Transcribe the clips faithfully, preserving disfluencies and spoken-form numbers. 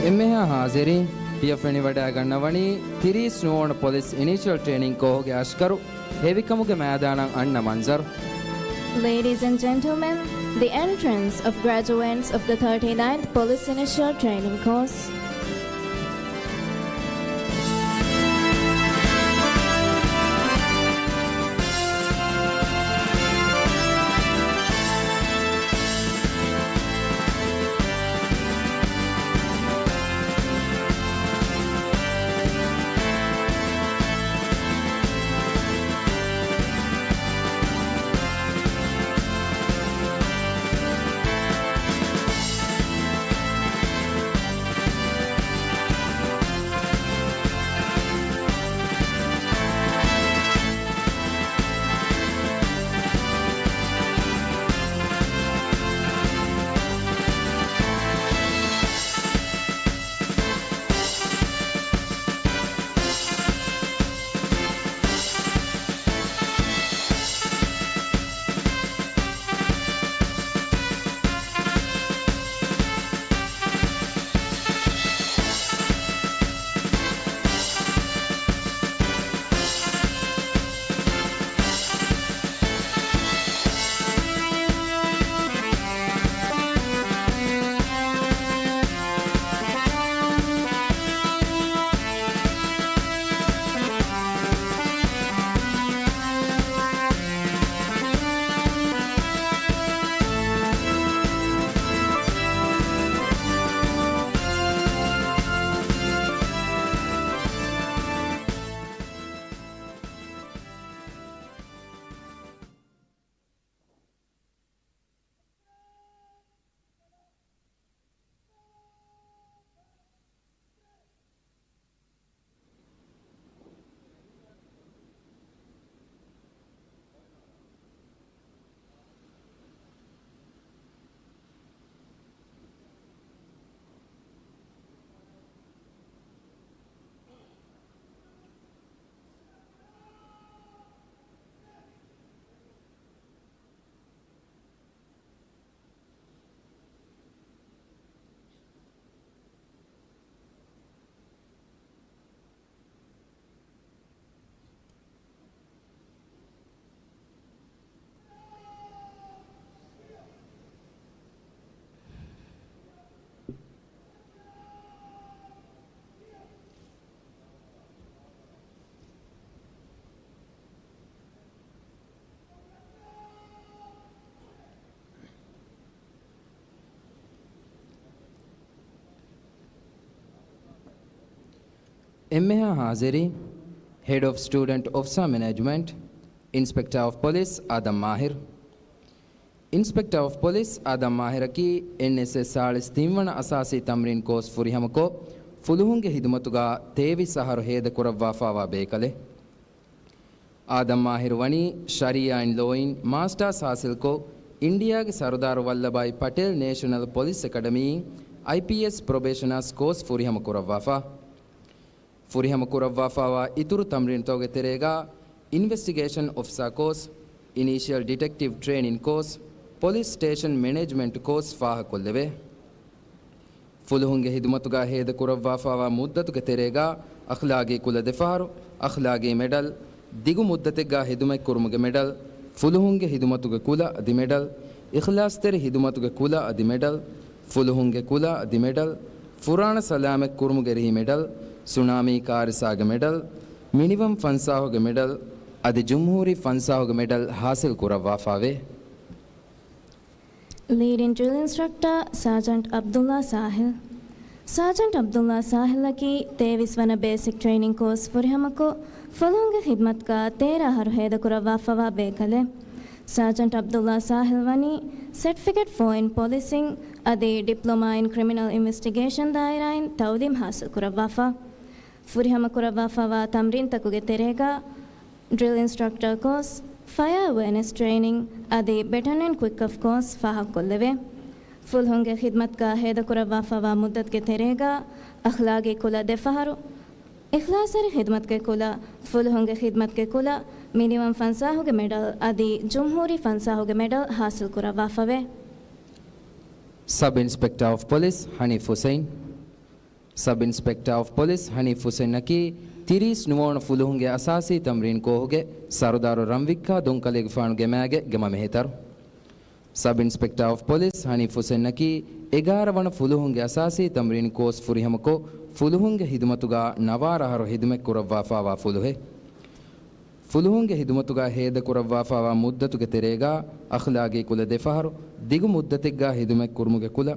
އެންމެހާ ހާޒިރީން، ތިޔަ ފެނިވަޑައިގަންނަވަނީ ތިރީސް ނުވަވަނަ ޕޮލިސް އިނީޝަލް ޓްރޭނިން ކޯހުގެ އަށްކަރު ހެވިކަމުގެ މައިދާނަށް އަންނަ މަންޒަރު. Ladies and gentlemen, the entrance of graduates of the thirty-ninth Police Initial Training Course. އެންމެހާ ހާޒިރީ، ހެޑް އޮފް ސްޓޫޑެންޓް އޮފިސާ މެނޭޖްމަންޓް، އިންސްޕެކްޓާ އޮފް ޕޮލިސް އާދަމް މާހިރު. އިންސްޕެކްޓާ އޮފް ޕޮލިސް އާދަމް މާހިރަކީ އެންއެސްއޭ ސާޅީސް ތިންވަނަ އަސާސީ ތަމްރީން ކޯސް ފުރިހަމަކޮށް، ފުލުހުންގެ ހިދުމަތުގާ ތޭވީސް އަހަރު ހޭދަކުރައްވާފާވާ ބޭކަލެއް. އާދަމް މާހިރު ވަނީ ޝަރީއާ އިން ލޯއިން މާސްޓާސް ހާސިލްކޮށް، އިންޑިއާގެ ސަރުދާރު ވައްލަބާއި ޕަޓޭލް ނޭޝަނަލް ޕޮލިސް އެކަޑަމީއިން އައިޕީއެސް ޕްރޮބޭޝަނާސް ކޯސް ފުރިހަމަ ކުރައްވާފަ. ފުރިހަމަ ކުރައްވާފާވާ އިތުރު ތަމްރީނުތަކުގެ ތެރޭގާ، އިންވެސްޓިގޭޝަން އޮފިސާ ކޯސް، އިނީޝިއަލް ޑިޓެކްޓިވް ޓްރޭނިން ކޯސް، ޕޮލިސް ސްޓޭޝަން މެނޭޖްމަންޓް ކޯސް ފާހަގަކޮށްލެވޭ. ފުލުހުންގެ ހިދުމަތުގާ ހޭދަކުރައްވާފާވާ މުއްދަތުގެ ތެރޭގާ، އަޚްލާގީ ކުލަ ދެފަހަރު، އަޚްލާގީ މެޑަލް، ދިގު މުއްދަތެއްގާ ހިދުމަތްކުރުމުގެ މެޑަލް، ފުލުހުންގެ ހިދުމަތުގެ ކުލަ އަދި މެޑަލް، އިޚްލާޞްތެރި ހިދުމަތުގެ ކުލަ އަދި މެޑަލް، ފުލުހުންގެ ކުލަ އަދި މެޑަލް، ފުރާނަ ސަލާމަތްކުރުމުގެ ރިހި މެޑަލް، ސުނާމީ ކާރިސާގެ މެޑަލް، މިނިވަން ފަންސާހުގެ މެޑަލް އަދި ޖުމްހޫރީ ފަންސާހުގެ މެޑަލް ހާސިލް ކުރައްވާފާވޭ. ލީޑިން ޑްރިލް އިންސްޓްރަކްޓާ ސާޖަންޓް ޢަބްދުﷲ ސާހިލް. ސާޖަންޓް ޢަބްދުﷲ ސާހިލްއަކީ ތޭވީސް ވަނަ ބޭސިކް ޓްރެއިނިން ކޯސް ފުރިހަމަކޮށް، ފުލުހުންގެ ޚިދްމަތުގާ ތޭރަ އަހަރު ހޭދަކުރައްވާފަވާ ބޭކަލެއް. ސާޖަންޓް ޢަބްދުﷲ ސާހިލް ވަނީ ސެޓްފިކެޓް ފޯ އިން ޕޮލިސިން އަދި ޑިޕްލޮމާ އިން ކްރިމިނަލް އިންވެސްޓިގޭޝަން ދާއިރާއިން ތަޢުލީމް ހާސިލް ކުރައްވާފަ. ފުރިހަމަ ކުރައްވާފަވާ ތަމްރީންތަކުގެ ތެރޭގާ، ޑްރިލް އިންސްޓްރަކްޓަރ ކޯސް، ފަޔާ އެވެއަރނެސް ޓްރެއިނިން އަދި ބެޓަން އެންޑް ކުއިކް އޮފް ކޯސް ފާހަގަކޮށްލެވޭ. ފުލުހުންގެ ޚިދްމަތުގާ ހޭދަކުރައްވާފަވާ މުއްދަތުގެ ތެރޭގާ، އަޚްލާގީ ކުލަ ދެފަހަރު، އިޚްލާޞްތެރި ޚިދްމަތުގެ ކުލަ، ފުލުހުންގެ ޚިދްމަތުގެ ކުލަ، މިނިވަން ފަންސާހުގެ މެޑަލް އަދި ޖުމްހޫރީ ފަންސާހުގެ މެޑަލް ހާސިލް ކުރައްވާފަވޭ. ސަބް އިންސްޕެކްޓާ އޮފް ޕޮލިސް ޙަނީފް ޙުސައިން. ސަބް އިންސްޕެކްޓާ އޮފް ޕޮލިސް ހަނީފް ހުސެންއަކީ ތިރީސް ނުވަވަނަ ފުލުހުންގެ އަސާސީ ތަމްރީން ކޯހުގެ ސަރުދާރު ރަންވިއްކާ ދޮންކަލޭގެފާނުގެ މާގެ ގަމަ މެހެތަރު. ސަބް އިންސްޕެކްޓާ އޮފް ޕޮލިސް ހަނީފް ހުސެންއަކީ އެގާރަ ވަނަ ފުލުހުންގެ އަސާސީ ތަމްރީން ކޯސް ފުރިހަމަކޮށް، ފުލުހުންގެ ހިދުމަތުގާ ނަވާރަ އަހަރު ހިދުމަތް ކުރައްވާފާވާ ފުލުހެއް. ފުލުހުންގެ ހިދުމަތުގާ ހޭދަކުރައްވާފާވާ މުއްދަތުގެ ތެރޭގާ، އަޚްލާގީ ކުލަ ދެ ފަހަރު، ދިގު މުއްދަތެއްގާ ހިދުމަތްކުރުމުގެ ކުލަ،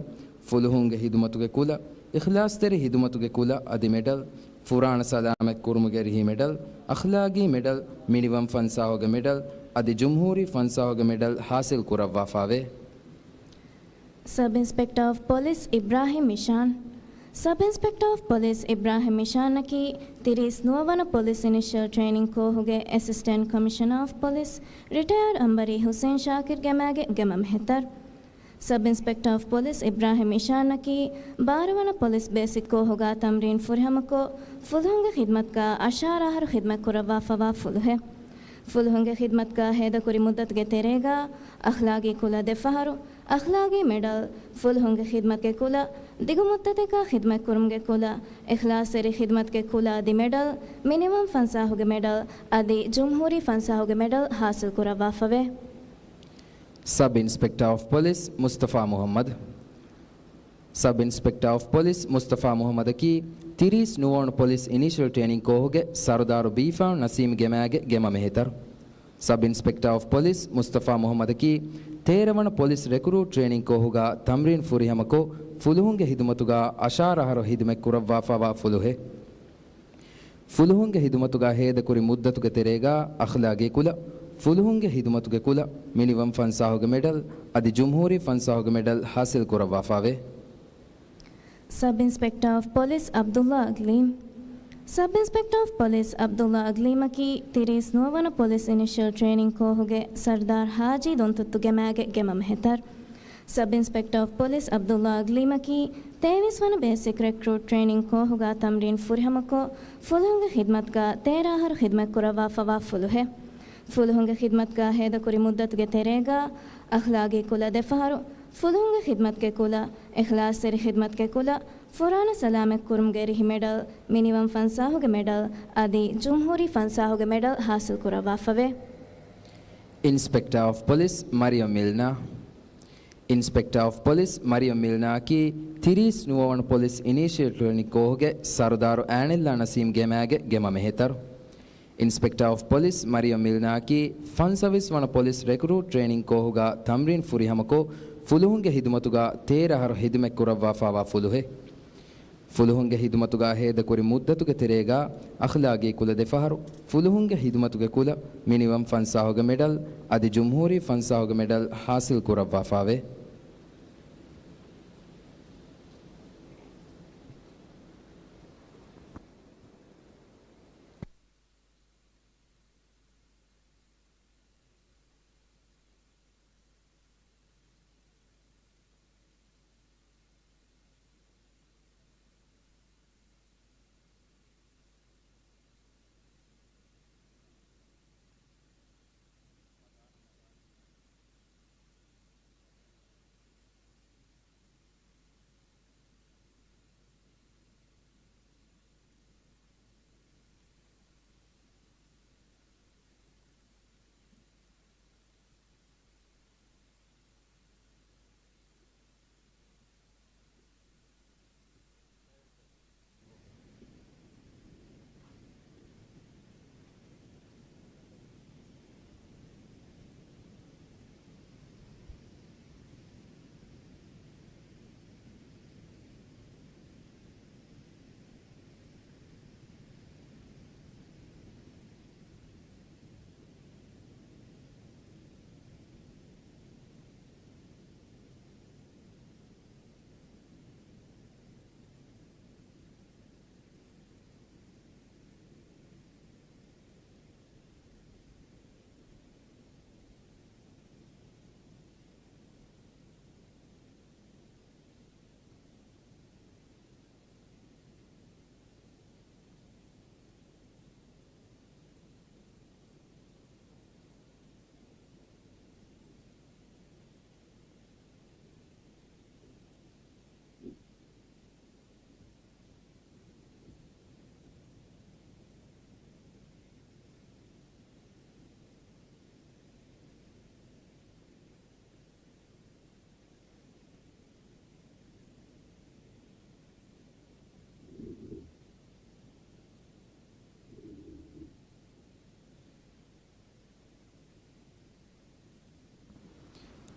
ފުލުހުންގެ ހިދުމަތުގެ ކުލަ، އިޚްލާޞްތެރި ހިދުމަތުގެ ކުލަ އަދި މެޑަލް، ފުރާނަ ސަލާމަތްކުރުމުގެ އެރިހި މެޑަލް، އަޚްލާގީ މެޑަލް، މިނިވަން ފަންސާހުގެ މެޑަލް އަދި ޖުމްހޫރީ ފަންސާހުގެ މެޑަލް ހާސިލް ކުރައްވާފާވޭ. ސަބް އިންސްޕެކްޓާ އޮފް ޕޮލިސް އިބްރާހިމް މިޝާން. ސަބް އިންސްޕެކްޓާ އޮފް ޕޮލިސް އިބްރާހިމް މިޝާންއަކީ ތިރީސް ނުވަވަނަ ޕޮލިސް އިނިޝިއަލް ޓްރެއިނިން ކޯހުގެ އެސިސްޓެންޓް ކޮމިޝަނާ އޮފް ޕޮލިސް، ރިޓަޔާޑް އަނބަރީ ހުސެން ޝާކިރްގެ މާގެ ގަމަ މެހެތަރު. ސަބް އިންސްޕެކްޓާ އޮފް ޕޮލިސް އިބްރާހިމް އިޝާންއަކީ ބާރަ ވަނަ ޕޮލިސް ބޭސިކް ކޯހުގާ ތަމްރީން ފުރިހަމަކޮށް، ފުލުހުންގެ ޚިދްމަތުގާ އަށާރަ އަހަރު ޚިދްމަތް ކުރައްވާފަވާ ފުލުހެއް. ފުލުހުންގެ ޚިދްމަތުގާ ހޭދަކުރި މުއްދަތުގެ ތެރޭގާ، އަޚްލާގީ ކުލަ ދެ ފަހަރު، އަޚްލާގީ މެޑަލް، ފުލުހުންގެ ޚިދްމަތުގެ ކުލަ، ދިގު މުއްދަތެއްގާ ޚިދްމަތްކުރުމުގެ ކުލަ، އިޚްލާޞްތެރި ޚިދްމަތުގެ ކުލަ އަދި މެޑަލް، މިނިވަން ފަންސާހުގެ މެޑަލް އަދި ޖުމްހޫރީ ފަންސާހުގެ މެޑަލް ހާސިލް ކުރައްވާފަވޭ. ސަބް އިންސްޕެކްޓާ އޮފް ޕޮލިސް މުސްތަފާ މުޙައްމަދު. ސަބް އިންސްޕެކްޓާ އޮފް ޕޮލިސް މުސްތަފާ މުޙައްމަދަކީ ތިރީސް ނުވަވަނަ ޕޮލިސް އިނިޝަލް ޓްރެއިނިން ކޯހުގެ ސަރުދާރު ބީފާން ނަސީމްގެ މާގެ ގެމަ މެހެތަރު. ސަބް އިންސްޕެކްޓާ އޮފް ޕޮލިސް މުސްތަފާ މުޙައްމަދަކީ ތޭރަ ވަނަ ޕޮލިސް ރެކްރޫޓް ޓްރެއިނިން ކޯހުގާ ތަމްރީން ފުރިހަމަކޮށް، ފުލުހުންގެ ހިދުމަތުގާ އަށާރަ އަހަރު ހިދުމަތް ކުރައްވާފާވާ ފުލުހެއް. ފުލުހުންގެ ހިދުމަތުގާ ހޭދަކުރި މުއްދަތުގެ ތެރޭގާ އަޚްލާގީ ކުލަ، ފުލުހުންގެ ހިދުމަތުގެ ކުލަ، މިނިވަން ފަންސާހުގެ މެޑަލް އަދި ޖުމްހޫރީ ފަންސާހުގެ މެޑަލް ހާސިލް ކުރައްވާފާވޭ. ސަބް އިންސްޕެކްޓާ އޮފް ޕޮލިސް އަބްދުﷲ އަގްލީމް. ސަބް އިންސްޕެކްޓާ އޮފް ޕޮލިސް އަބްދުﷲ އަގްލީމަކީ ތިރީސް ނުވަވަނަ ޕޮލިސް އިނިޝަލް ޓްރެއިނިން ކޯހުގެ ސަރްދާރް ހާޖީ ދޮންތުއްތުގެ މާގެ ގެމަ މެހެތަރު. ސަބް އިންސްޕެކްޓާ އޮފް ޕޮލިސް އަބްދުﷲ އަގްލީމަކީ ތޭވީސް ވަނަ ބޭސިކް ރެކްރޫޓް ޓްރެއިނިން ކޯހުގާ ތަމްރީން ފުރިހަމަކޮށް، ފުލުހުންގެ ޚިދްމަތުގާ ތޭރަ އަހަރު ޚިދްމަތް ކުރައްވާފަވާ ފުލުހެއް. ފުލުހުންގެ ޚިދްމަތުގާ ހޭދަކުރި މުއްދަތުގެ ތެރޭގާ، އަޚްލާގީ ކުލަ ދެ ފަހަރު، ފުލުހުންގެ ޚިދްމަތުގެ ކުލަ، އިޚްލާޞްތެރި ޚިދްމަތުގެ ކުލަ، ފުރާނަ ސަލާމަތްކުރުމުގެ އެރިހި މެޑަލް، މިނިވަން ފަންސާހުގެ މެޑަލް އަދި ޖުމްހޫރީ ފަންސާހުގެ މެޑަލް ހާސިލް ކުރައްވާފަވޭ. އިންސްޕެކްޓާ އޮފް ޕޮލިސް މަރިޔަމް މިލްނާ. އިންސްޕެކްޓާ އޮފް ޕޮލިސް މަރިޔަމް މިލްނާއަކީ ތިރީސް ނުވަވަނަ ޕޮލިސް އިނީޝިއޭޓް ޓްރެއިނިން ކޯހުގެ ސަރުދާރު އާނެއްލާ ނަސީމްގެ މާގެ ގެމަ މެހެތަރު. އިންސްޕެކްޓާ އޮފް ޕޮލިސް މަރިޔަމް މިލްނާއަކީ ފަންސަވީސް ވަނަ ޕޮލިސް ރެކްރޫޓް ޓްރެއިނިން ކޯހުގާ ތަމްރީން ފުރިހަމަކޮށް، ފުލުހުންގެ ހިދުމަތުގާ ތޭރަ އަހަރު ހިދުމަތް ކުރައްވާފާވާ ފުލުހެއް. ފުލުހުންގެ ހިދުމަތުގާ ހޭދަކުރި މުއްދަތުގެ ތެރޭގާ، އަޚްލާގީ ކުލަ ދެ ފަހަރު، ފުލުހުންގެ ހިދުމަތުގެ ކުލަ، މިނިވަން ފަންސާހުގެ މެޑަލް އަދި ޖުމްހޫރީ ފަންސާހުގެ މެޑަލް ހާސިލް ކުރައްވާފާވޭ.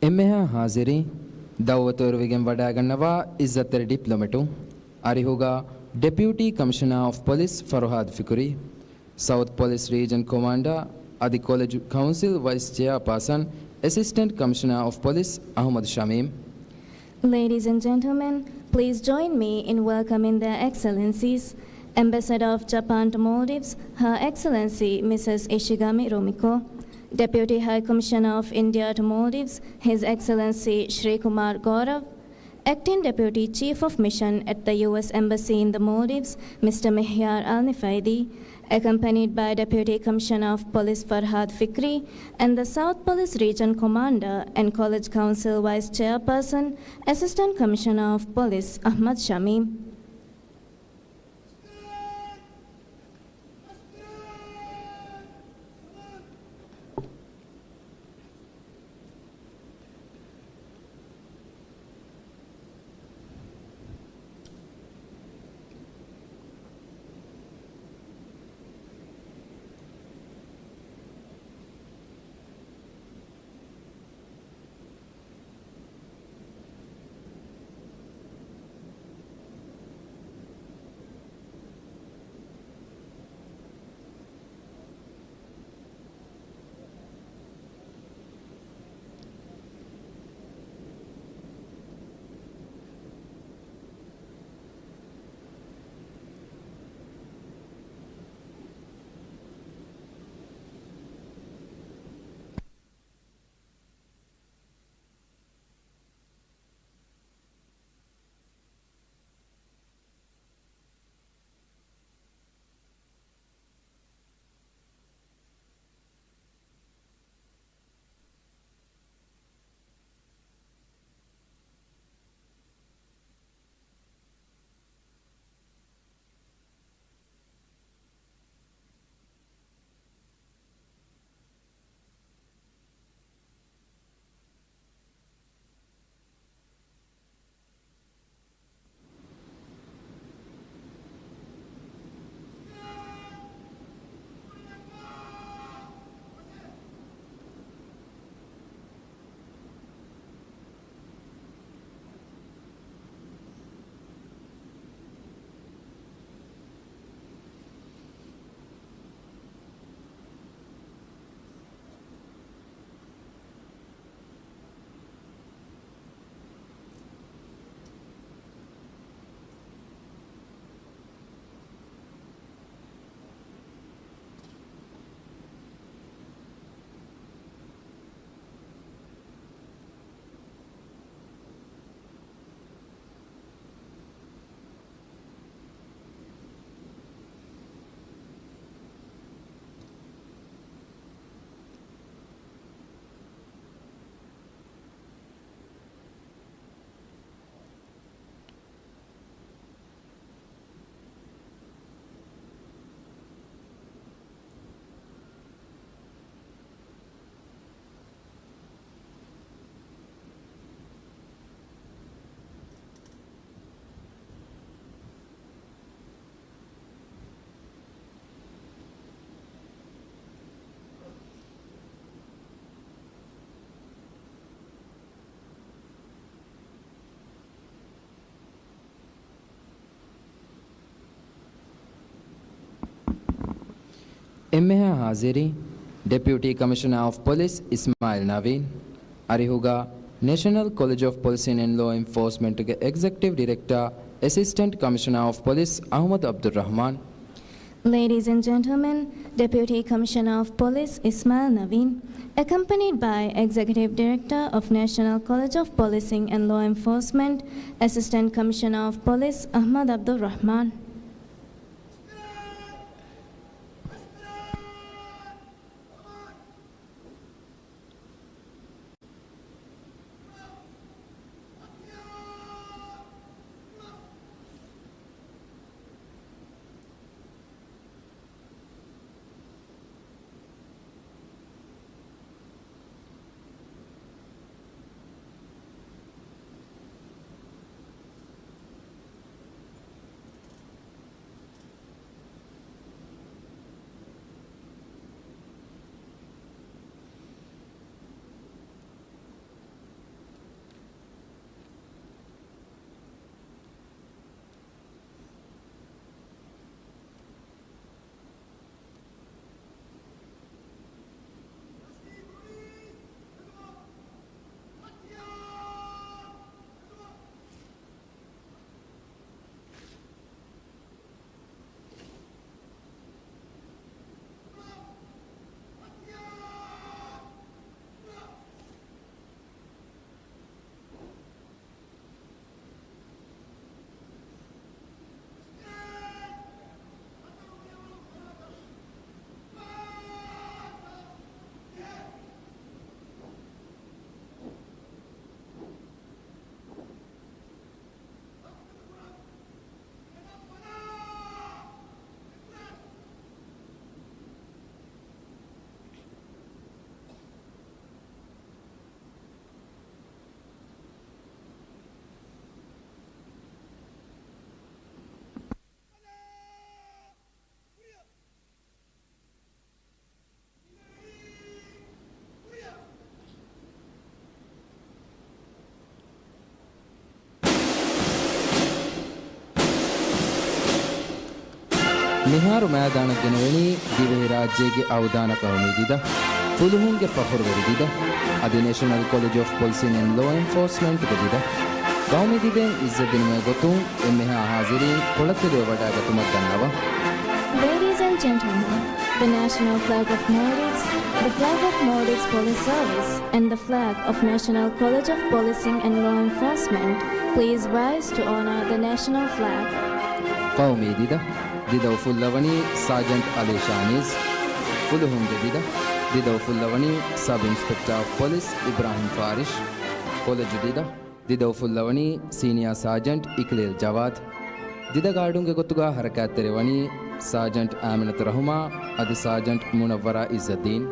އެންމެހާ ހާޒިރީ، ދައުވަތު އެރުވިގެން ވަޑައިގަންނަވާ އިއްޒަތްތެރި ޑިޕްލޮމެޓު، އަރިހުގަ ޑެޕިއުޓީ ކަމިޝަނާ އޮފް ޕޮލިސް ފަރުހާދު ފިކުރީ، ސައުތް ޕޮލިސް ރީޖަން ކޮމާންޑާ އަދި ކޮލެޖް ކައުންސިލް ވައިސް ޗެއާޕާސަން، އެސިސްޓެންޓް ކަމިޝަނާ އޮފް ޕޮލިސް އަހުމަދު ޝަމީމް. Ladies and gentlemen, please join me in welcoming Their Excellencies, Ambassador of Japan to Maldives, Her Excellency Missus Ishigami Rumiko, Deputy High Commissioner of India to Maldives, His Excellency Shri Kumar Gaurav, Acting Deputy Chief of Mission at the U S Embassy in the Maldives, Mister Mihyar Al Nifaidi, accompanied by Deputy Commissioner of Police Farhad Fikri and the South Police Region Commander and College Council Vice Chairperson, Assistant Commissioner of Police Ahmad Shamim. އެންމެހާ ހާޒިރީ، ޑެޕިއުޓީ ކަމިޝަނާ އޮފް ޕޮލިސް އިސްމާއިލް ނަވީން، އަރިހުގަ ނޭޝަނަލް ކޮލެޖް އޮފް ޕޮލިސިން އެންޑް ލޯ އެންފޯސްމަންޓްގެ އެގްޒެކެޓިވް ޑިރެކްޓާ، އެސިސްޓެންޓް ކަމިޝަނާ އޮފް ޕޮލިސް އަހުމަދު އަބްދުއްރަހްމާން. Ladies and gentlemen, Deputy Commissioner of Police Ismail Naveen, accompanied by Executive Director of National College of Policing and Law Enforcement, Assistant Commissioner of Police Ahmad Abdul Rahman. މިހާރު މައިދާނަށް ގެނެވެނީ ދިވެހިރާއްޖޭގެ އަވުދާނަ ޤައުމީ ދިދަ، ފުލުހުންގެ ފަޚުރުވެރި ދިދަ، އަދި ނޭޝަނަލް ކޮލެޖް އޮފް ޕޮލިސިން އެންޑް ލޯ އެންފޯސްމަންޓްގެ ދިދަ. ޤައުމީ ދިދައިން އިއްޒަތް ދިނުމުގެ ގޮތުން އެންމެހާ ހާޒިރީން ކޮޅަށް ތެދުވެވަޑައިގަތުމަށް ދަންނަވަން. Ladies and gentlemen, the national flag of Maldives, the flag of Maldives Police Service, and the flag of National College of Policing and Law Enforcement, please rise to honor the national flag. ޤައުމީ ދިދަ، ދިދަ އުފުއްލަވަނީ ސާޖަންޓް އަލީ ޝާނީޒް. ފުލުހުންގެ ދިދަ، ދިދަ އުފުއްލަވަނީ ސަބް އިންސްޕެކްޓާ އޮފް ޕޮލިސް އިބްރާހިމް ފާރިޝް. ކޮލެޖު ދިދަ، ދިދަ އުފުއްލަވަނީ ސީނިއާ ސާޖަންޓް އިކްލީލް ޖަވާދް. ދިދަ ގާޑުންގެ ގޮތުގަ ހަރަކާތްތެރިވަނީ ސާޖަންޓް އާމިނަތު ރަހުމާ އަދި ސާޖަންޓް މުނައްވަރާ އިއްޒައްދީން.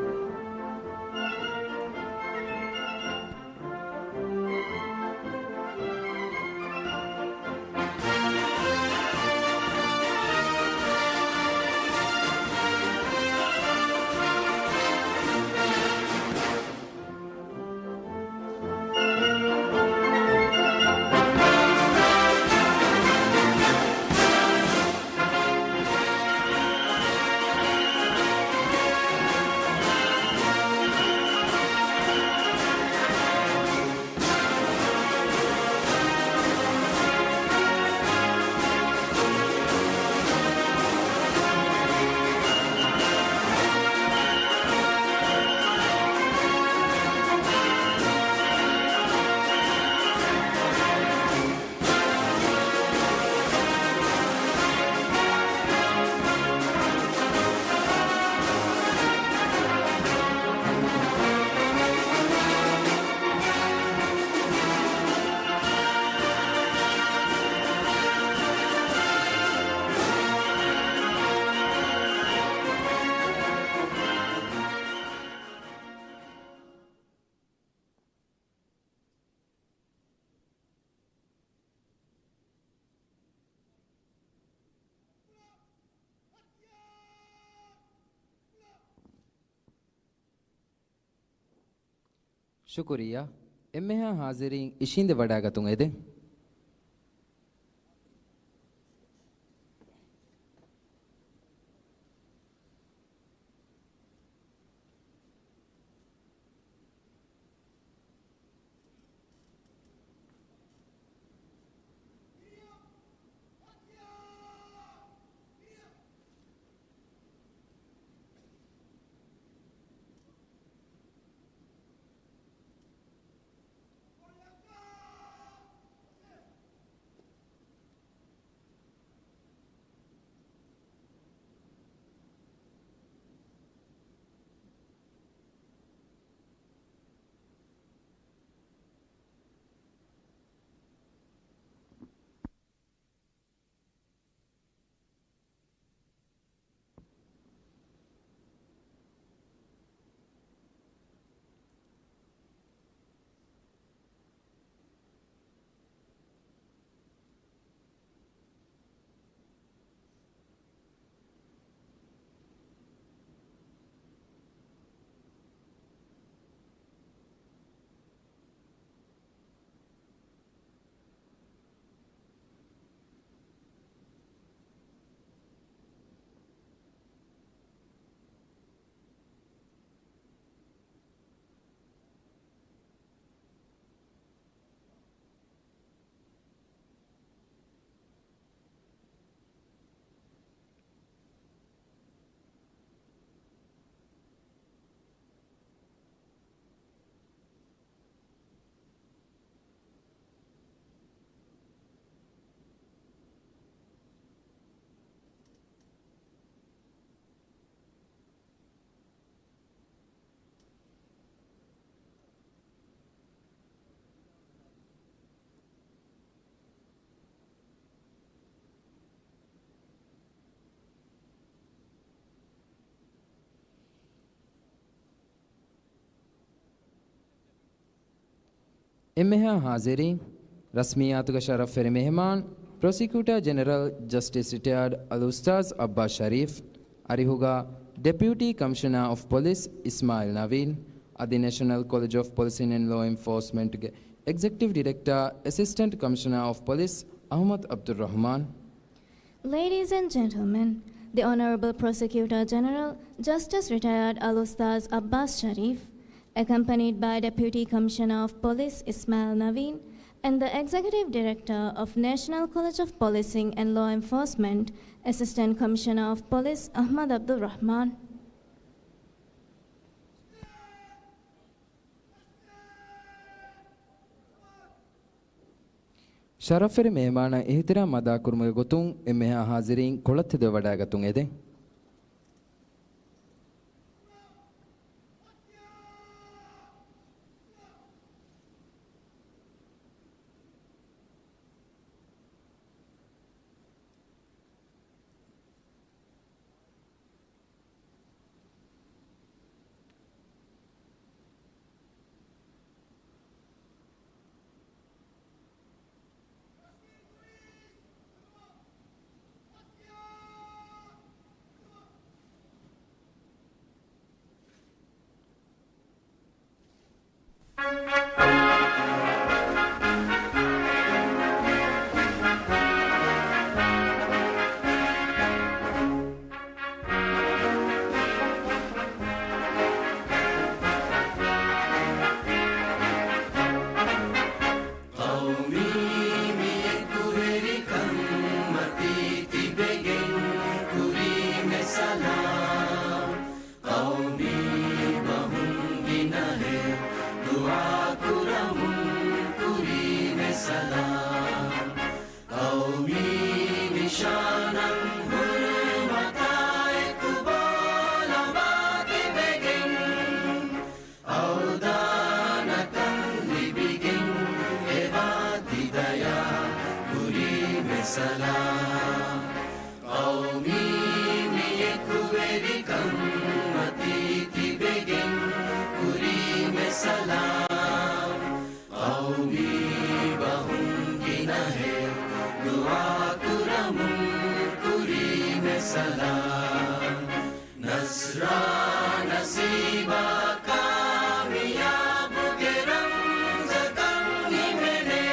ޝުކުރިއްޔާ. އެންމެހާ ހާޒިރީން އިށީނދެ ވަޑައިގަތުން އެދެން. އެންމެހާ ހާޒިރީން، ރަސްމިއްޔާތުގެ ޝަރަފްވެރި މެހެމާން، ޕްރޮސިކިއުޓަރ ޖެނެރަލް ޖަސްޓިސް ރިޓަޔާޑް އަލްއުސްތާޛް އައްބާސް ޝަރީފް، އަރިހުގަ ޑެޕިއުޓީ ކަމިޝަނާ އޮފް ޕޮލިސް އިސްމާއިލް ނަވީން، އަދި ނޭޝަނަލް ކޮލެޖް އޮފް ޕޮލިސިން އެންޑް ލޯ އެންފޯސްމަންޓްގެ އެގްޒެކެޓިވް ޑިރެކްޓާ، އެސިސްޓެންޓް ކަމިޝަނާ އޮފް ޕޮލިސް އަޙްމަދު ޢަބްދުއްރަޙްމާން. Ladies and gentlemen, The Honorable Prosecutor General, Justice Retired Al-Ustaz Abbas Sharif, accompanied by Deputy Commissioner of Police Ismail Naveen and the Executive Director of National College of Policing and Law Enforcement, Assistant Commissioner of Police Ahmad Abdul Rahman. ޝަރަފްވެރި މެހެމާނަށް އިޙްތިރާމް އަދާކުރުމުގެ ގޮތުން އެންމެހާ ޙާޟިރީން ކޮޅަށް ތެދުވެ ވަޑައިގަތުން އެދެން. ޤައުމީ މި އެކުވެރިކަން މަތީ ތިބެގެން ކުރީމެ ސަލާމް. ޤައުމީ ބަހުން ގިނަހެޔޮ ދުޢާ ކުރަމުން ކުރީމެ ސަލާމް. ޤައުމީ ނިޝާނަށް ހުރުމަތާ އެކު ބޯ ލަނބާ ތިބެގެން، އަވްދާނަކަން ލިބިގެން އެބާ ތި ދަޔާ ކުރީމެ ސަލާމް. ޤައުމީ މި އެކުވެރިކަން މަތީ ތިބެގެން ކުރީމެ ސަލާމް. ޤައުމީ ބަހުން ގިނަހެޔޮ ދުޢާ ކުރަމުން ކުރީމެ ސަލާމް. ނަޞްރާ ނަސީބާ ކާމިޔާބުގެ ރަމްޒަކަށް ހިމެނޭ.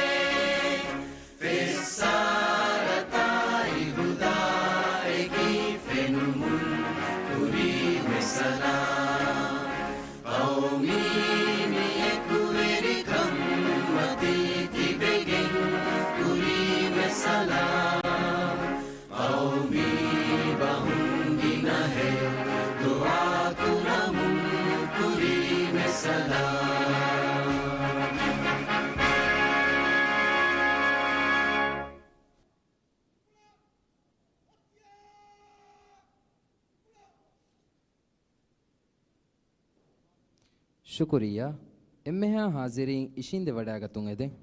ފެއްސާރަތާއި ހުދާ އެކީ ފެނުމުން ކުރީމެ ސަލާމް. ޤައުމީ މި އެކުވެރިކަން މަތީ ތިބެގެން ކުރީމެ ސަލާމް. ޤައުމީ ބަހުން ގިނަހެޔޮ ދުޢާ ކުރަމުން ކުރީމެ ސަލާމް. ޝުކުރިއްޔާ. އެންމެހާ ޙާޟިރީން އިށީނދެ ވަޑައިގަތުން އެދެން.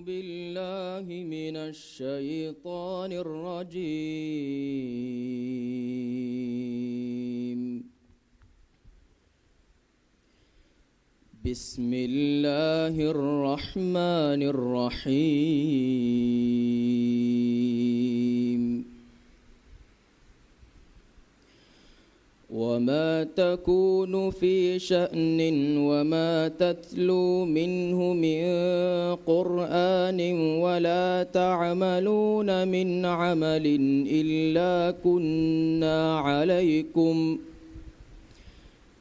بالله من الشيطان الرجيم. بسم الله الرحمن الرحيم. وما تكون في شأن وما تتلو منه من قرآن ولا تعملون من عمل إلا كنا عليكم،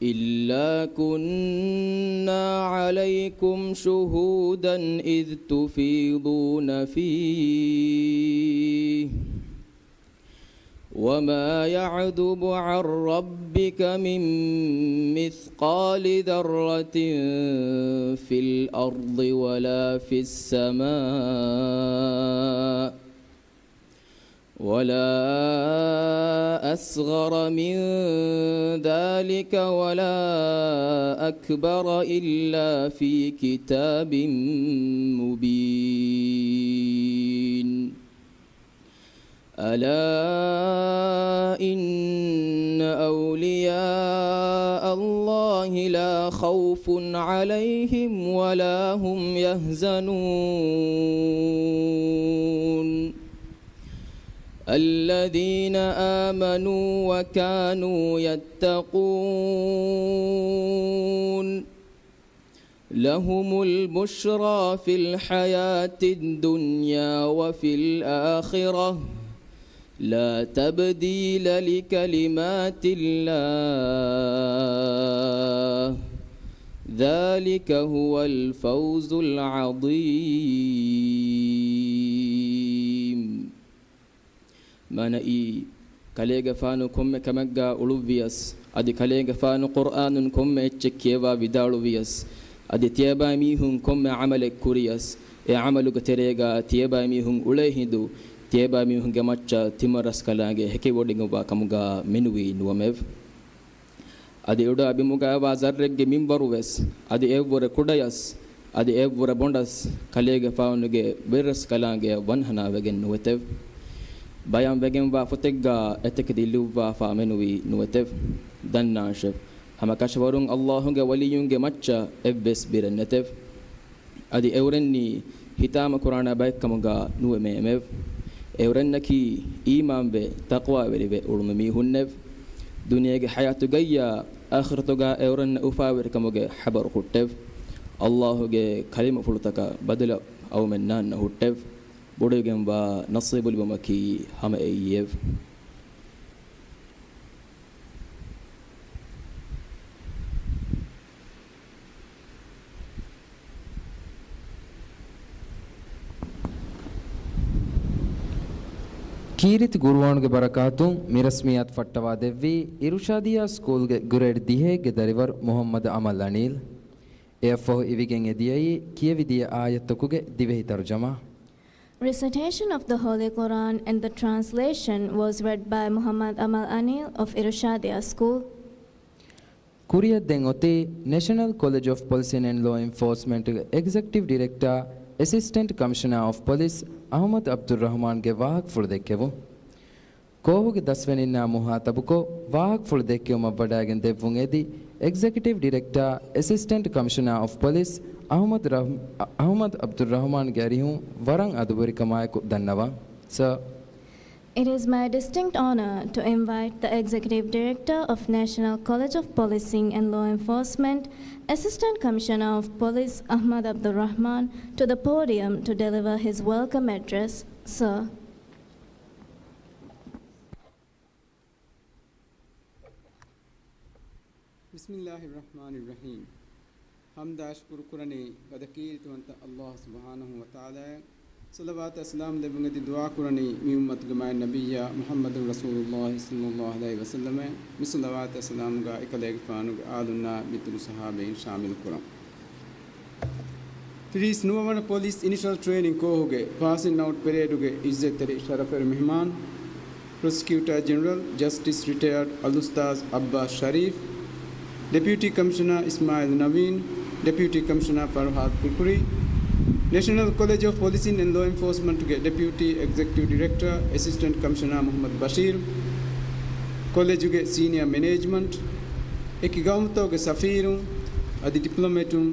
إلا كنا عليكم شهودا إذ تفيضون فيه. وما يعزب عن ربك من مثقال ذرة في الأرض ولا في السماء، ولا أصغر من ذلك، ولا أكبر إلا في كتاب مبين. ألا إن أولياء الله لا خوف عليهم ولا هم يحزنون. الذين آمنوا وكانوا يتقون. لهم البشرى في الحياة الدنيا وفي الآخرة، لا تبديل لكلمات الله، ذلك هو الفوز العظيم. މާނައީ، ކަލޭގެފާނު ކޮންމެ ކަމެއްގާ އުޅުއްވިޔަސް، އަދި ކަލޭގެފާނު ޤުރްއާނުން ކޮންމެ އެއްޗެއް ކިޔަވާ ވިދާޅުވިޔަސް، އަދި ތިޔަބައިމީހުން ކޮންމެ ޢަމަލެއް ކުރިޔަސް، އެ ޢަމަލުގެ ތެރޭގާ ތިޔަބައިމީހުން އުޅޭ ހިނދު، ތިޔަބައިމީހުންގެ މައްޗަށް ތިމަން ރަސްކަލާނގެ ހެކިވޮޑިގެންވާ ކަމުގާ މެނުވީ ނުވަމެވެ. އަދި އެ އުޑާ ބިމުގައިވާ ޒައްރެއްގެ މިންވަރުވެސް، އަދި އެއަށްވުރެ ކުޑަޔަސް، އަދި އެއަށްވުރެ ބޮނޑަސް، ކަލޭގެފާނުގެ ވެރިރަސްކަލާނގެއަށް ވަންހަނާވެގެން ނުވެތެވެ. ބަޔާންވެގެންވާ ފޮތެއްގާ އެތަކެތި ލިޔުއްވާފާ މެނުވީ ނުވެތެވެ. ދަންނާށެވެ. ހަމަކަށަވަރުން ﷲ ގެ ވަލިއްޔުންގެ މައްޗަށް އެއްވެސް ބިރެއް ނެތެވެ. އަދި އެއުރެންނީ ހިތާމަކުރާނެ ބައެއްކަމުގާ ނުވެ މޭމެވެ. އެއުރެންނަކީ އީމާންވެ ތަޤްވާވެރިވެ އުޅުނު މީހުންނެވެ. ދުނިޔޭގެ ޙަޔާތުގައްޔާ އާޚިރަތުގާ އެއުރެންނަށް އުފާވެރިކަމުގެ ޚަބަރު ހުއްޓެވެ. ﷲ ގެ ކަލިމަފުޅުތަކަށް ބަދަލު އައުމެއް ނާންނަ ހުއްޓެވެ. ބޮޑުވެގެންވާ ނަޞީބު ލިބުމަކީ ހަމަ އެއީއެވެ. ކީރިތި ޤުރުއާނުގެ ބަރަކާތުން މި ރަސްމިއްޔާތު ފައްޓަވާދެއްވީ އިރުޝާދިއްޔާ ސްކޫލްގެ ގްރޭޑް ދިހައެއްގެ ދަރިވަރު މުޙައްމަދު އަމަލް އަނީލް. އެއަށްފަހު އިވިގެން އެދިޔައީ ކިޔެވިދިޔަ އާޔަތްތަކުގެ ދިވެހި ތަރުޖަމާ. Recitation of the Holy Quran and the translation was read by Muhammad Amal Anil of Irshadiya School. ކުރިއަށް ދެން އޮތީ ނެޝަނަލް ކޮލެޖް އޮފް ޕޮލިސިން އެންޑް ލޯ އެންފޯސްމަންޓްގެ އެގްޒެކެޓިވް ޑިރެކްޓާ، އެސިސްޓެންޓް ކަމިޝަނާ އޮފް ޕޮލިސް އަޙްމަދު ޢަބްދުއްރަޙްމާންގެ ވާހަކަފުޅު ދެއްކެވުން. ކޯހުގެ ދަސްވެރިންނާ މުޚާޠަބުކޮށް، ވާހަކަފުޅު ދެއްކެވުމަށްވަޑައިގެން ދެއްވުން އެދި، އެގްޒެކެޓިވް ޑިރެކްޓާ، އެސިސްޓެންޓް ކަމިޝަނާ އޮފް ޕޮލިސް އަޙްމަދު ރަޙް-، އަޙްމަދު ޢަބްދުއްރަޙްމާންގެ އަރިހުން ވަރަށް އަދުބުރިކަމާއެކު ދަންނަވަން. ސަރ. It is my distinct honor to invite the Executive Director of National College of Policing and Law Enforcement, Assistant Commissioner of Police Ahmad Abdul Rahman, to the podium to deliver his welcome address. Sir. بسم الله الرحمن الرحيم. ޙަމްދާ ޝުކުރު ކުރަނީ ވަދަ ކީރިތިވަންތަ ﷲ ސުބްޙާނަހޫ ވަތަޢާލާއަށް. ޞަލަވާތާ ސަލާމް ލެއްވުން އެދި ދުޢާ ކުރަނީ މި އުއްމަތުގެ މާތް ނަބިއްޔާ މުޙައްމަދު ރަސޫލުﷲ ޞައްލަﷲ ޢަލައިހި ވަސައްލަމަށް. މި ޞަލަވާތާ ސަލާމުގާ އެކަލޭގެފާނުގެ އާލުންނާ މިތުރު ޞަޙާބީން ޝާމިލް ކުރަން. ތިރީސް ނުވަވަނަ ޕޮލިސް އިނިޝަލް ޓްރޭނިން ކޯހުގެ ޕާސިން އައުޓް ޕެރޭޑުގެ އިއްޒަތްތެރި ޝަރަފުވެރި މެހުމާން، ޕްރޮސިކިއުޓާ ޖެނެރަލް ޖަސްޓިސް ރިޓަޔާޑް އަލްއުސްތާޛް ޢައްބާސް ޝަރީފް، ޑެޕިއުޓީ ކަމިޝަނާ އިސްމާޢީލް ނަވީން، ޑެޕިއުޓީ ކަމިޝަނާ ފަރުހާދް ފިކުރީ، ނެޝަނަލް ކޮލެޖް އޮފް ޕޮލިސިން އެންޑް ލޯ އެންފޯސްމަންޓްގެ ޑެޕިއުޓީ އެގްޒެކެޓިވް ޑިރެކްޓަރ، އެސިސްޓެންޓް ކަމިޝަނާ މުޙައްމަދު ބަޝީރު، ކޮލެޖުގެ ސީނިއާ މެނޭޖްމަންޓް، އެކި ގައުމުތަކުގެ ސަފީރުން އަދި ޑިޕްލޮމެޓުން،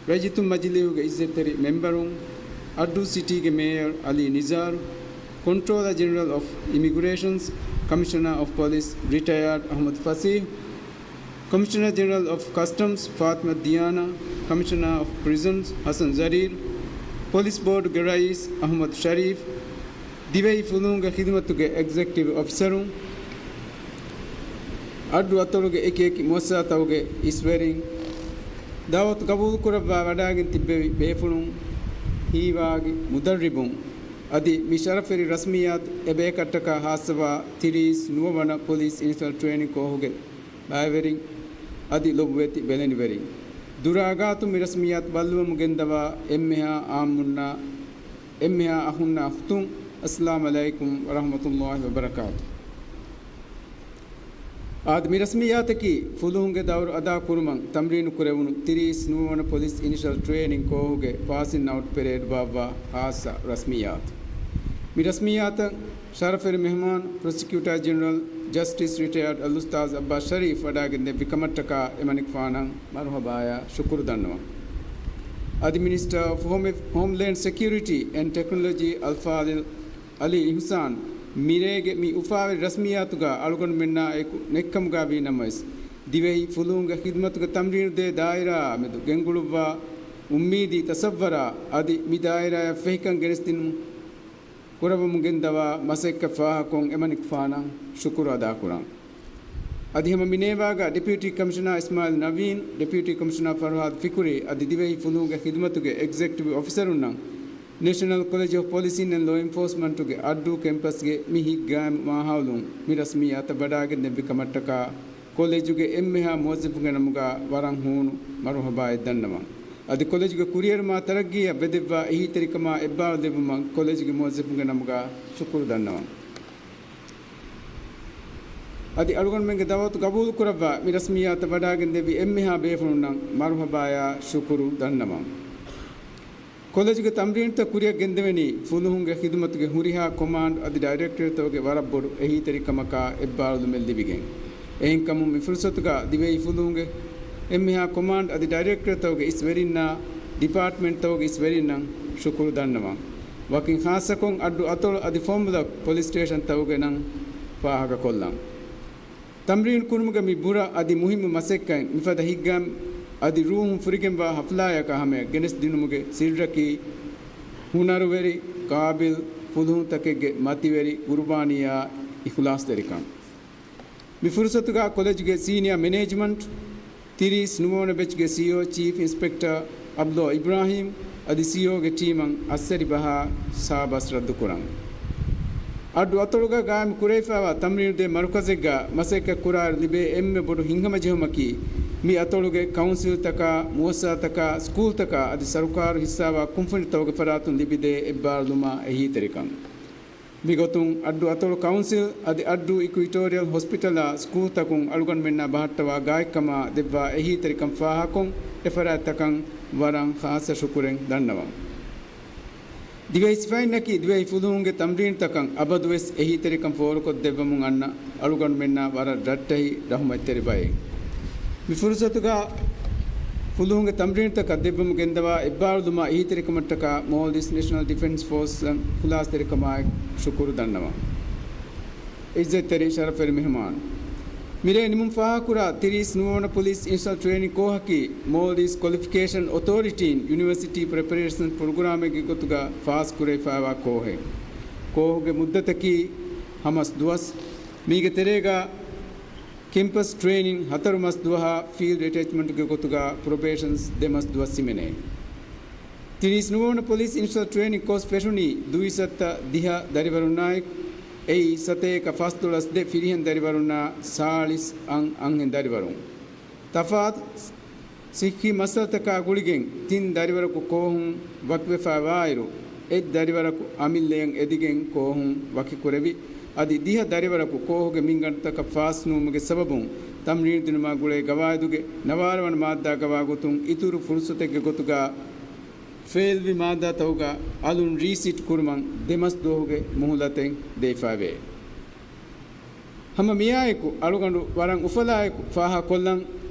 ރައްޔިތުން މަޖިލީހުގެ އިއްޒަތްތެރި މެމްބަރުން، އައްޑޫ ސިޓީގެ މޭޔަރ އަލީ ނިޒާރު، ކޮންޓްރޯލަރ ޖެނެރަލް އޮފް އިމިގްރޭޝަންސް، ކަމިޝަނާ އޮފް ޕޮލިސް ރިޓަޔާޑް އަޙްމަދު ފަސީޙް، ކޮމިޝަނަރ ޖެނެރަލް އޮފް ކަސްޓަމްސް ފާތިމަތު ދިޔާނާ، ކަމިޝަނާ އޮފް ޕްރިޒަންސް ހަސަން ޒަރީރު، ޕޮލިސް ބޯޑުގެ ރައީސް އަޙްމަދު ޝަރީފް، ދިވެހި ފުލުހުންގެ ޚިދުމަތުގެ އެގްޒެކެޓިވް އޮފިސަރުން، އައްޑު އަތޮޅުގެ އެކި އެކި މުއައްސަސާތަކުގެ އިސްވެރިން، ދަޢުވަތު ގަބޫލުކުރައްވާ ވަޑައިގެން ތިއްބެވި ބޭފުޅުން، ހީވާގި މުދައްރިބުން، އަދި މި ޝަރަފްވެރި ރަސްމިއްޔާތު އެބަޔަކަށްޓަކާ ހާއްސަވާ ތިރީސް ނުވަ ވަނަ ޕޮލިސް އިނިޝަލް ޓްރޭނިން ކޯހުގެ ބައިވެރިން އަދި ލޮބުވެތި ބެލެނިވެރިން. ދުރާ ގާތުން މި ރަސްމިއްޔާތު ބައްލަވަމުން ގެންދަވާ އެންމެހާ އާއްމުންނާ، އެންމެހާ އަޚުންނާ އުޚްތުން، އައްސަލާމް ޢަލައިކުމް ވަރަޙްމަތުﷲި ވަބަރަކާތު. އާދެ، މި ރަސްމިއްޔާތަކީ ފުލުހުންގެ ދައުރު އަދާ ކުރުމަށް ތަމްރީނު ކުރެވުނު ތިރީސް ނުވަ ވަނަ ޕޮލިސް އިނިޝަލް ޓްރޭނިން ކޯހުގެ ޕާސިން އައުޓް ޕެރޭޑް ބާއްވާ ޚާއްޞަ ރަސްމިއްޔާތު. މި ރަސްމިއްޔާތަށް ޝަރަފްވެރި މެހުމާން، ޕްރޮސިކިއުޓާ ޖެނެރަލް ޖަސްޓިސް ރިޓަޔާޑް އަލްއުސްތާޛް ޢައްބާސް ޝަރީފް ވަޑައިގެންދެއްވި ކަމަށްޓަކާ އެމަނިކުފާނަށް މަރުޙަބާޔާ ޝުކުރު ދަންނަވަން. އަދި މިނިސްޓަރ އޮފް ހޯމް، ހޯމްލޭންޑް ސެކިއުރިޓީ އެންޑް ޓެކްނޮލޮޖީ އަލްފާޟިލް ޢަލީ އިޙުސާން މިރޭގެ މި އުފާވެރި ރަސްމިއްޔާތުގަ އަޅުގަނޑުމެންނާ އެކު ނެއްކަމުގަ ވީ ނަމަވެސް، ދިވެހި ފުލުހުންގެ ޚިދުމަތުގެ ތަމްރީނުދޭ ދާއިރާއާ މެދު ގެންގުޅުއްވާ އުއްމީދީ ތަސައްވަރާ އަދި މި ދާއިރާއަށް ފެހިކަން ގެނެސްދިނުމުން ކުރައްވަމުން ގެންދަވާ މަސައްކަތް ފާހަގަކޮށް އެމަނިކުފާނަށް ޝުކުރު އަދާކުރަން. އަދި ހަމަ މިނޭވާގަ ޑެޕިއުޓީ ކަމިޝަނާ އިސްމާޢީލް ނަވީން، ޑެޕިއުޓީ ކަމިޝަނާ ފަރުހާދު ފިކުރީ އަދި ދިވެހި ފުލުހުންގެ ޚިދުމަތުގެ އެގްޒެކެޓިވް އޮފިސަރުންނަށް ނެޝަނަލް ކޮލެޖް އޮފް ޕޮލިސިން އެންޑް ލޯ އެންފޯސްމަންޓުގެ އައްޑޫ ކެމްޕަސްގެ މި ހިތްގައިމު މާހައުލުން މި ރަސްމިއްޔާތަށް ވަޑައިގެންދެއްވި ކަމަށްޓަކާ ކޮލެޖުގެ އެންމެހާ މުވައްޒަފުންގެ ނަމުގަ ވަރަށް ހޫނު މަރުޙަބާއެއް ދަންނަވަން. އަދި ކޮލެޖުގެ ކުރިއެރުމާ ތަރައްގީއަށް ބެދެއްވާ އެހީތެރިކަމާ އެއްބާރުލެއްވުމަށް ކޮލެޖުގެ މުވައްޒަފުންގެ ނަމުގަ ޝުކުރު ދަންނަވަން. އަދި އަޅުގަނޑުމެންގެ ދަޢުވަތު ގަބޫލުކުރައްވާ މި ރަސްމިއްޔާތަށް ވަޑައިގެންދެއްވި އެންމެހާ ބޭފުޅުންނަށް މަރުޙަބާޔާ ޝުކުރު ދަންނަވަން. ކޮލެޖުގެ ތަމްރީނުތައް ކުރިއަށް ގެންދެވެނީ ފުލުހުންގެ ޚިދުމަތުގެ ހުރިހާ ކޮމާންޑް އަދި ޑައިރެކްޓަރުތަކުގެ ވަރަށް ބޮޑު އެހީތެރިކަމަކާ އެއްބާރުލުމެއް ލިބިގެން. އެހެންކަމުން މި ފުރުސަތުގަ ދިވެހި ފުލުހުންގެ އެންމެހާ ކޮމާންޑް އަދި ޑައިރެކްޓަރުތަކުގެ އިސް ވެރިންނާ، ޑިޕާޓްމަންޓްތަކުގެ އިސް ވެރިންނަށް ޝުކުރު ދަންނަވަން. ވަކިން ޚާއްޞަކޮށް އައްޑު އަތޮޅު އަދި ފޮންބުލަކު ޕޮލިސް ސްޓޭޝަންތަކުގެ ނަން ފާހަގަކޮށްލަން. ތަމްރީނު ކުރުމުގެ މި ބުރަ އަދި މުހިއްމު މަސައްކަތް މިފަދަ ހިތްގައިމު އަދި ރޫހުން ފުރިގެންވާ ޙަފްލާއަކަށް ހަމަޔަށް ގެނެސްދިނުމުގެ ސިއްރަކީ، ހުނަރުވެރި، ޤާބިލް ފުލުހުންތަކެއްގެ މަތިވެރި ޤުރުބާނީއާ އިޚްލާޞްތެރިކަން. މި ފުރުސަތުގަ ކޮލެޖުގެ ސީނިއާ މެނޭޖްމަންޓް، ތިރީސް ނުވަވަނަ ބެޗްގެ ސީއޯ ޗީފް އިންސްޕެކްޓަރ ޢަބްދުﷲ އިބްރާހީމް އަދި ސީއޯގެ ޓީމަށް އައްސަރި ބަހާ ސާބާސް ރައްދުކުރަން. އައްޑު އަތޮޅުގަ ގާއިމު ކުރެވިފައިވާ ތަމްރީނުދޭ މަރުކަޒެއްގަ މަސައްކަތް ކުރާއިރު ލިބޭ އެންމެ ބޮޑު ހިތްހަމަޖެހުމަކީ، މި އަތޮޅުގެ ކައުންސިލްތަކާ، މުއައްސަސާތަކާ، ސްކޫލްތަކާ އަދި ސަރުކާރު ހިއްސާވާ ކުންފުނިތަކުގެ ފަރާތުން ލިބިދޭ އެއްބާރުލުމާ އެހީތެރިކަން. މިގޮތުން އައްޑު އަތޮޅު ކައުންސިލް އަދި އައްޑޫ އިކުއިޓޯރިއަލް ހޮސްޕިޓަލާ ސްކޫލްތަކުން އަޅުގަނޑުމެންނާ ބަހައްޓަވާ ގާތްކަމާ ދެއްވާ އެހީތެރިކަން ފާހަގަކޮށް، އެފަރާތްތަކަށް ވަރަށް ޚާއްޞަ ޝުކުރެއް ދަންނަވަން. ދިވެހި ސިފައިންނަކީ ދިވެހި ފުލުހުންގެ ތަމްރީނުތަކަށް އަބަދުވެސް އެހީތެރިކަން ފޯރުކޮށްދެއްވަމުން އަންނަ އަޅުގަނޑުމެންނާ ވަރަށް ރައްޓެހި ރަޙުމަތްތެރި ބައެއް. މި ފުރުސަތުގަ ފުލުހުންގެ ތަމްރީނުތަކަށް ދެއްވަމުން ގެންދަވާ އެއްބާރުލުމާ އެހީތެރިކަމަށްޓަކާ މޯލްޑިވްސް ނެޝަނަލް ޑިފެންސް ފޯސްއަށް އިޚްލާޞްތެރިކަމާއެކު ޝުކުރު ދަންނަވަން. އިއްޒަތްތެރި ޝަރަފްވެރި މެހުމާން، މިރޭ ނިމުން ފާހަގަކުރާ ތިރީސް ނުވަވަނަ ޕޮލިސް އިނިޝަލް ޓްރޭނިން ކޯހަކީ މޯލްޑިވްސް ކޮލިފިކޭޝަން އޮތޯރިޓީން ޔުނިވަރސިޓީ ޕްރެޕަރޭޝަން ޕްރޮގްރާމެއްގެ ގޮތުގަ ފާސް ކުރެވިފައިވާ ކޯހެއް. ކޯހުގެ މުއްދަތަކީ ހަމަސް ދުވަސް. މީގެ ތެރޭގަ ކެމްޕަސް ޓްރޭނިން ހަތަރު މަސް ދުވަހާ، ފީލްޑް އެޓެޗްމަންޓްގެ ގޮތުގަ ޕްރޮބޭޝަންސް ދެ މަސް ދުވަސް ހިމެނޭ. ތިރީސް ނުވަވަނަ ޕޮލިސް އިނިޝަލް ޓްރޭނިން ކޯސް ފެށުނީ ދުއިސައްތަ ދިހަ ދަރިވަރުންނާއެކު. އެއީ ސަތޭކަ ފަސްދޮޅަސް ދެ ފިރިހެން ދަރިވަރުންނާ ސާޅީސް އަށް އަންހެން ދަރިވަރުން. ތަފާތު ސިއްހީ މައްސަލަތަކާ ގުޅިގެން ތިން ދަރިވަރަކު ކޯހުން ވަކިވެފައިވާއިރު، އެއް ދަރިވަރަކު އަމިއްލަޔަށް އެދިގެން ކޯހުން ވަކިކުރެވި، އަދި ދިހަ ދަރިވަރަކު ކޯހުގެ މިންގަނޑުތަކަށް ފާސް ނުވުމުގެ ސަބަބުން، ތަމްރީނު ދިނުމާ ގުޅޭ ގަވާއިދުގެ ނަވާރަ ވަނަ މާއްދާ ގަވާގޮތުން އިތުރު ފުރުސަތެއްގެ ގޮތުގަ ފެއިލްވި މާއްދާތަކުގަ އަލުން ރީސީޓް ކުރުމަށް ދެ މަސް ދުވަހުގެ މުހުލަތެއް ދެވިފައެވެ. ހަމަ މިއާއެކު އަޅުގަނޑު ވަރަށް އުފަލާއެކު ފާހަގަކޮށްލަން،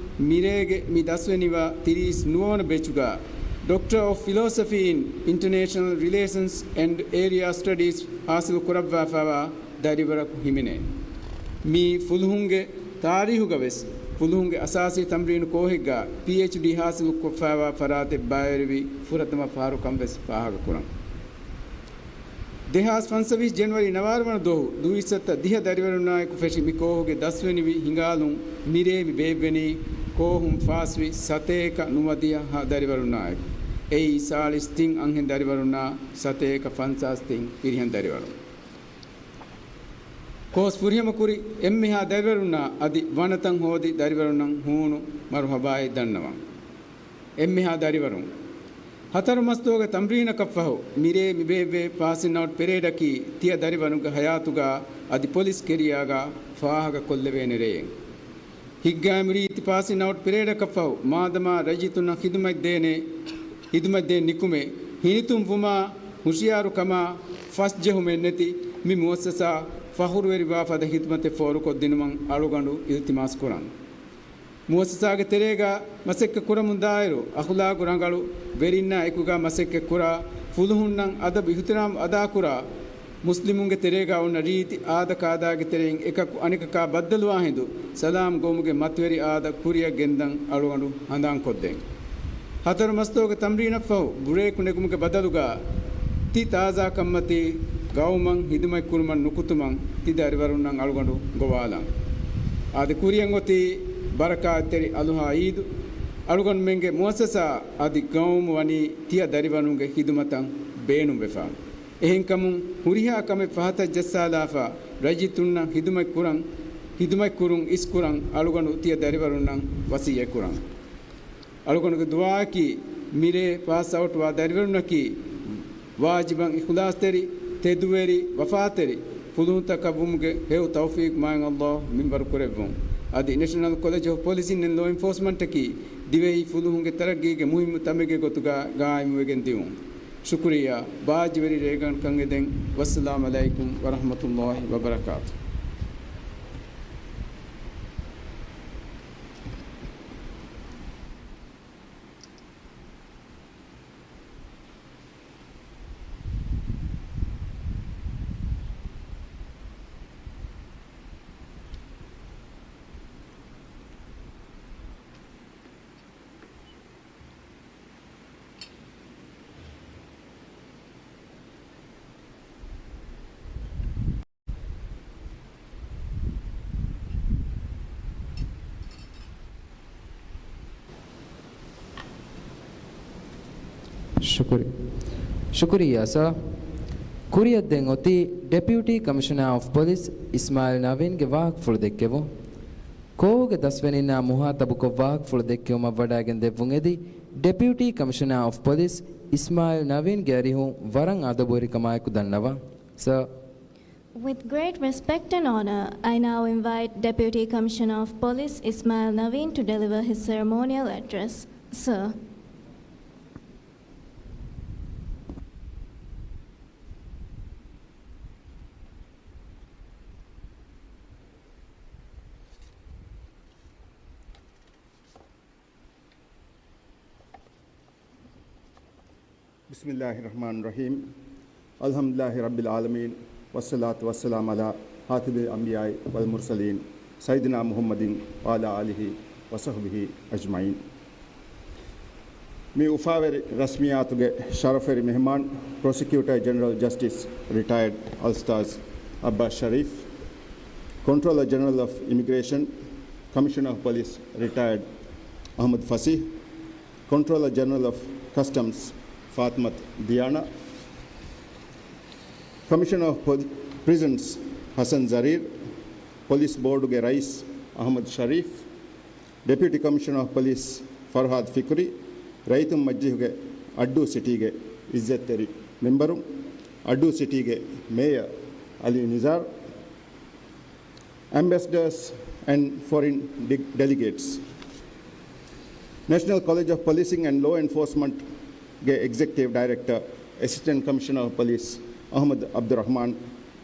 މިރޭގެ މި ދަސްވެނިވާ ތިރީސް ނުވަވަނަ ބެޗުގަ ޑޮކްޓަރ އޮފް ފިލޯސޮފީ އިން އިންޓަނޭޝަނަލް ރިލޭޝަންސް އެންޑް އޭރިއާ ސްޓަޑީސް ހާސިލު ކުރައްވާފައިވާ ދަރިވަރަކު ހިމެނޭ. މީ ފުލުހުންގެ ތާރީހުގަ ވެސް ފުލުހުންގެ އަސާސީ ތަމްރީނު ކޯހެއްގަ ޕީއެޗްޑީ ހާސިލުކޮށްފައިވާ ފަރާތެއް ބައިވެރިވި ފުރަތަމަ ފަހަރުކަން ވެސް ފާހަގަކުރަން. ދެހާސް ފަންސަވީސް ޖެނުއަރީ ނަވާރަ ވަނަ ދުވަހު ދުއިސައްތަ ދިހަ ދަރިވަރުންނާއެކު ފެށި މި ކޯހުގެ ދަސްވެނިވި ހިނގާލުން މިރޭ މި ބޭއްވެނީ ކޯހުން ފާސްވި ސަތޭކަ ނުވަދިހަ ދަރިވަރުންނާއެކު. އެއީ ސާޅީސް ތިން އަންހެން ދަރިވަރުންނާ ސަތޭކަ ފަންސާސް ތިން ފިރިހެން ދަރިވަރުން. ކޯސް ފުރިހަމަކުރި އެންމެހާ ދަރިވަރުންނާ އަދި ވަނަތައް ހޯދި ދަރިވަރުންނަށް ހޫނު މަރުހަބާއެއް ދަންނަވަން. އެންމެހާ ދަރިވަރުން. ހަތަރު މަސް ދުވަހުގެ ތަމްރީނަކަށްފަހު މިރޭ މިބޭއްވޭ ޕާސިން އައުޓް ޕެރޭޑަކީ ތިޔަ ދަރިވަރުންގެ ހަޔާތުގަ އަދި ޕޮލިސް ކެރިޔާގަ ފާހަގަކޮށްލެވޭނެ ރެއެއް. ހިތްގައިމު ރީތި ޕާސިން އައުޓް ޕެރޭޑަކަށްފަހު މާދަމާ ރައްޔިތުންނަށް ޚިދުމަތް ދޭނެ، ޚިދުމަތް ދޭން ނިކުމެ، ހިނިތުންވުމާ، ހުޝިޔާރުކަމާ، ފަސްޖެހުމެއް ނެތި މި މުއައްސަސާ ފަޚުރުވެރިވާ ފަދަ ޚިދުމަތެއް ފޯރުކޮށްދިނުމަށް އަޅުގަނޑު އިލްތިމާސް ކުރަން. މުއައްސަސާގެ ތެރޭގަ މަސައްކަތް ކުރަމުންދާއިރު، އަޚުލާގު ރަނގަޅު ވެރިންނާ އެކުގަ މަސައްކަތް ކުރާ، ފުލުހުންނަށް އަދަބު އިޙުތިރާމް އަދާކުރާ، މުސްލިމުންގެ ތެރޭގަ އޮންނަ ރީތި އާދަ ކާދާގެ ތެރެއިން އެކަކު އަނެކަކާ ބައްދަލުވާ ހިނދު، ސަލާމް ގޮވުމުގެ މަތިވެރި އާދަ ކުރިއަށް ގެންދަން އަޅުގަނޑު ހަނދާންކޮށްދޭން. ހަތަރު މަސްދުވަހުގެ ތަމްރީނަށްފަހު ބުރޭކު ނެގުމުގެ ބަދަލުގަ، ތި ތާޒާކަންމަތީ ގައުމަށް ޚިދުމަތް ކުރުމަށް ނުކުތުމަށް ތި ދަރިވަރުންނަށް އަޅުގަނޑު ގޮވާލަން. އާދެ، ކުރިއަށް އޮތީ ބަރަކާތްތެރި އަޟުޙާ ޢީދު. އަޅުގަނޑުމެންގެ މުއައްސަސާ އަދި ގައުމު ވަނީ ތިޔަ ދަރިވަރުންގެ ޚިދުމަތަށް ބޭނުންވެފަ. އެހެންކަމުން، ހުރިހާ ކަމެއް ފަހަތަށް ޖައްސާލާފަ، ރައްޔިތުންނަށް ޚިދުމަތް ކުރަން، ޚިދުމަތް ކުރުން އިސްކުރަން އަޅުގަނޑު ތިޔަ ދަރިވަރުންނަށް ވަޞިއްޔަތް ކުރަން. އަޅުގަނޑުގެ ދުޢާއަކީ، މިރޭ ޕާސް އައުޓްވާ ދަރިވަރުންނަކީ، ވާޖިބަށް އިޚްލާޞްތެރި، ތެދުވެރި، ވަފާތެރި، ފުލުހުންތަކަށްވުމުގެ ހެޔޮ ތައުފީޤު މާތް ﷲ މިންވަރު ކުރެއްވުން. އަދި ނެޝަނަލް ކޮލެޖް އޮފް ޕޮލިސިން އެންޑް ލޯ އެންފޯސްމަންޓަކީ، ދިވެހި ފުލުހުންގެ ތަރައްގީގެ މުހިއްމު ތަމެއްގެ ގޮތުގަ ގާއިމުވެގެން ދިއުން. ޝުކުރިއްޔާ، ބާއްޖަވެރި ރޭގަނޑަކަށް އެދެން. ވައްސަލާމް ޢަލައިކުމް ވަރަޙްމަތުﷲ ވަބަރަކާތު. ޝުކުރި-، ޝުކުރިއްޔާ ސާ. ކުރިއަށް ދެން އޮތީ ޑެޕިއުޓީ ކަމިޝަނާ އޮފް ޕޮލިސް އިސްމާއިލް ނަވީންގެ ވާހަކަފުޅު ދެއްކެވުން. ކޯހުގެ ދަސްވެނީންނާ މުޚާޠަބުކޮށް ވާހަކަފުޅު ދެއްކެވުމަށް ވަޑައިގެން ދެއްވުން އެދި، ޑެޕިއުޓީ ކަމިޝަނާ އޮފް ޕޮލިސް އިސްމާއިލް ނަވީންގެ އަރިހުން ވަރަށް އަދަބުވެރިކަމާއެކު ދަންނަވަން. ސާ. With great respect and honor, I now invite Deputy Commissioner of Police Ismail Naveen to deliver his ceremonial address. Sir. بسم الله الرحمن الرحيم. الحمد لله رب العالمين، والصلاة والسلام على خاتم الأنبياء والمرسلين، سيدنا محمد وعلى آله وصحبه أجمعين. މި އުފާވެރި ރަސްމިއްޔާތުގެ ޝަރަފުވެރި މެހެމާން، ޕްރޮސިކިއުޓަރ ޖެނެރަލް ޖަސްޓިސް ރިޓަޔަރޑް އަލްއުސްތާޛް އައްބާސް ޝަރީފް، ކޮންޓްރޯލަރ ޖެނެރަލް އޮފް އިމިގްރޭޝަން، ކަމިޝަނަރ އޮފް ޕޮލިސް ރިޓަޔަރޑް އަޙްމަދު ފަސީޙް، ކޮންޓްރޯލަރ ޖެނެރަލް އޮފް ކަސްޓަމްސް ފާތިމަތު ދިޔާނާ، ކަމިޝަނަރ އޮފް ޕޮލި-، ޕްރިޒަންސް ހަސަން ޒަރީރް، ޕޮލިސް ބޯޑުގެ ރައީސް އަޙްމަދު ޝަރީފް، ޑެޕިއުޓީ ކަމިޝަނަރ އޮފް ޕޮލިސް ފަރުހާދު ފިކުރީ، ރައްޔިތުން މަޖިލީހުގެ އައްޑޫ ސިޓީގެ އިއްޒަތްތެރި މެމްބަރުން، އައްޑޫ ސިޓީގެ މޭޔަރ އަލީ ނިޒާރް، އެމްބެސެޑާސް އެންޑް ފޮރިން ޑި-، ޑެލިގޭޓްސް. ނޭޝަނަލް ކޮލެޖް އޮފް ޕޮލިސިން އެންޑް ލޯ އެންފޯސްމަންޓް ގެ އެގްޒެކެޓިވް ޑައިރެކްޓަރ، އެސިސްޓެންޓް ކޮމިޝަނަރ އޮފް ޕޮލިސް އަހްމަދު އަބްދުއްރަހްމާން،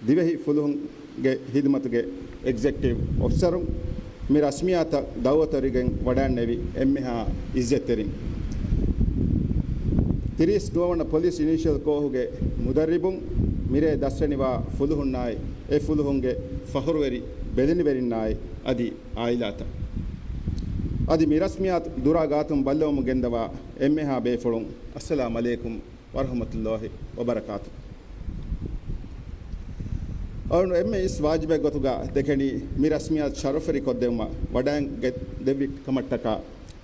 ދިވެހި ފުލުހުންގެ ހިދުމަތުގެ އެގްޒެކެޓިވް އޮފިސަރުން، މި ރަސްމިއްޔާތަށް ދައުވަތު އެރިގެން ވަޑައިންނެވި އެންމެހާ އިއްޒަތްތެރިން، ތިރީސް ނުވަވަނަ ޕޮލިސް އިނީޝިއަލް ކޯހުގެ މުދައްރިބުން، މިރޭ ދަސްވެނިވާ ފުލުހުންނާއި، އެ ފުލުހުންގެ ފަޚުރުވެރި ބެލެނިވެރިންނާއި، އަދި އާއިލާތައް. އަދި މި ރަސްމިއްޔާތު ދުރާ ގާތުން ބައްލަވަމުން ގެންދަވާ އެންމެހާ ބޭފުޅުން، އައްސަލާމް ޢަލައިކުމް ވަރަޙްމަތުﷲި ވަބަރަކާތު. އަޅުގަނޑު އެންމެ އިސް ވާޖިބެއް ގޮތުގަ ދެކެނީ މި ރަސްމިއްޔާތު ޝަރަފުވެރި ކޮށްދެއްވުމަށް ވަޑައިގެން ދެއްވި ކަމަށްޓަކާ،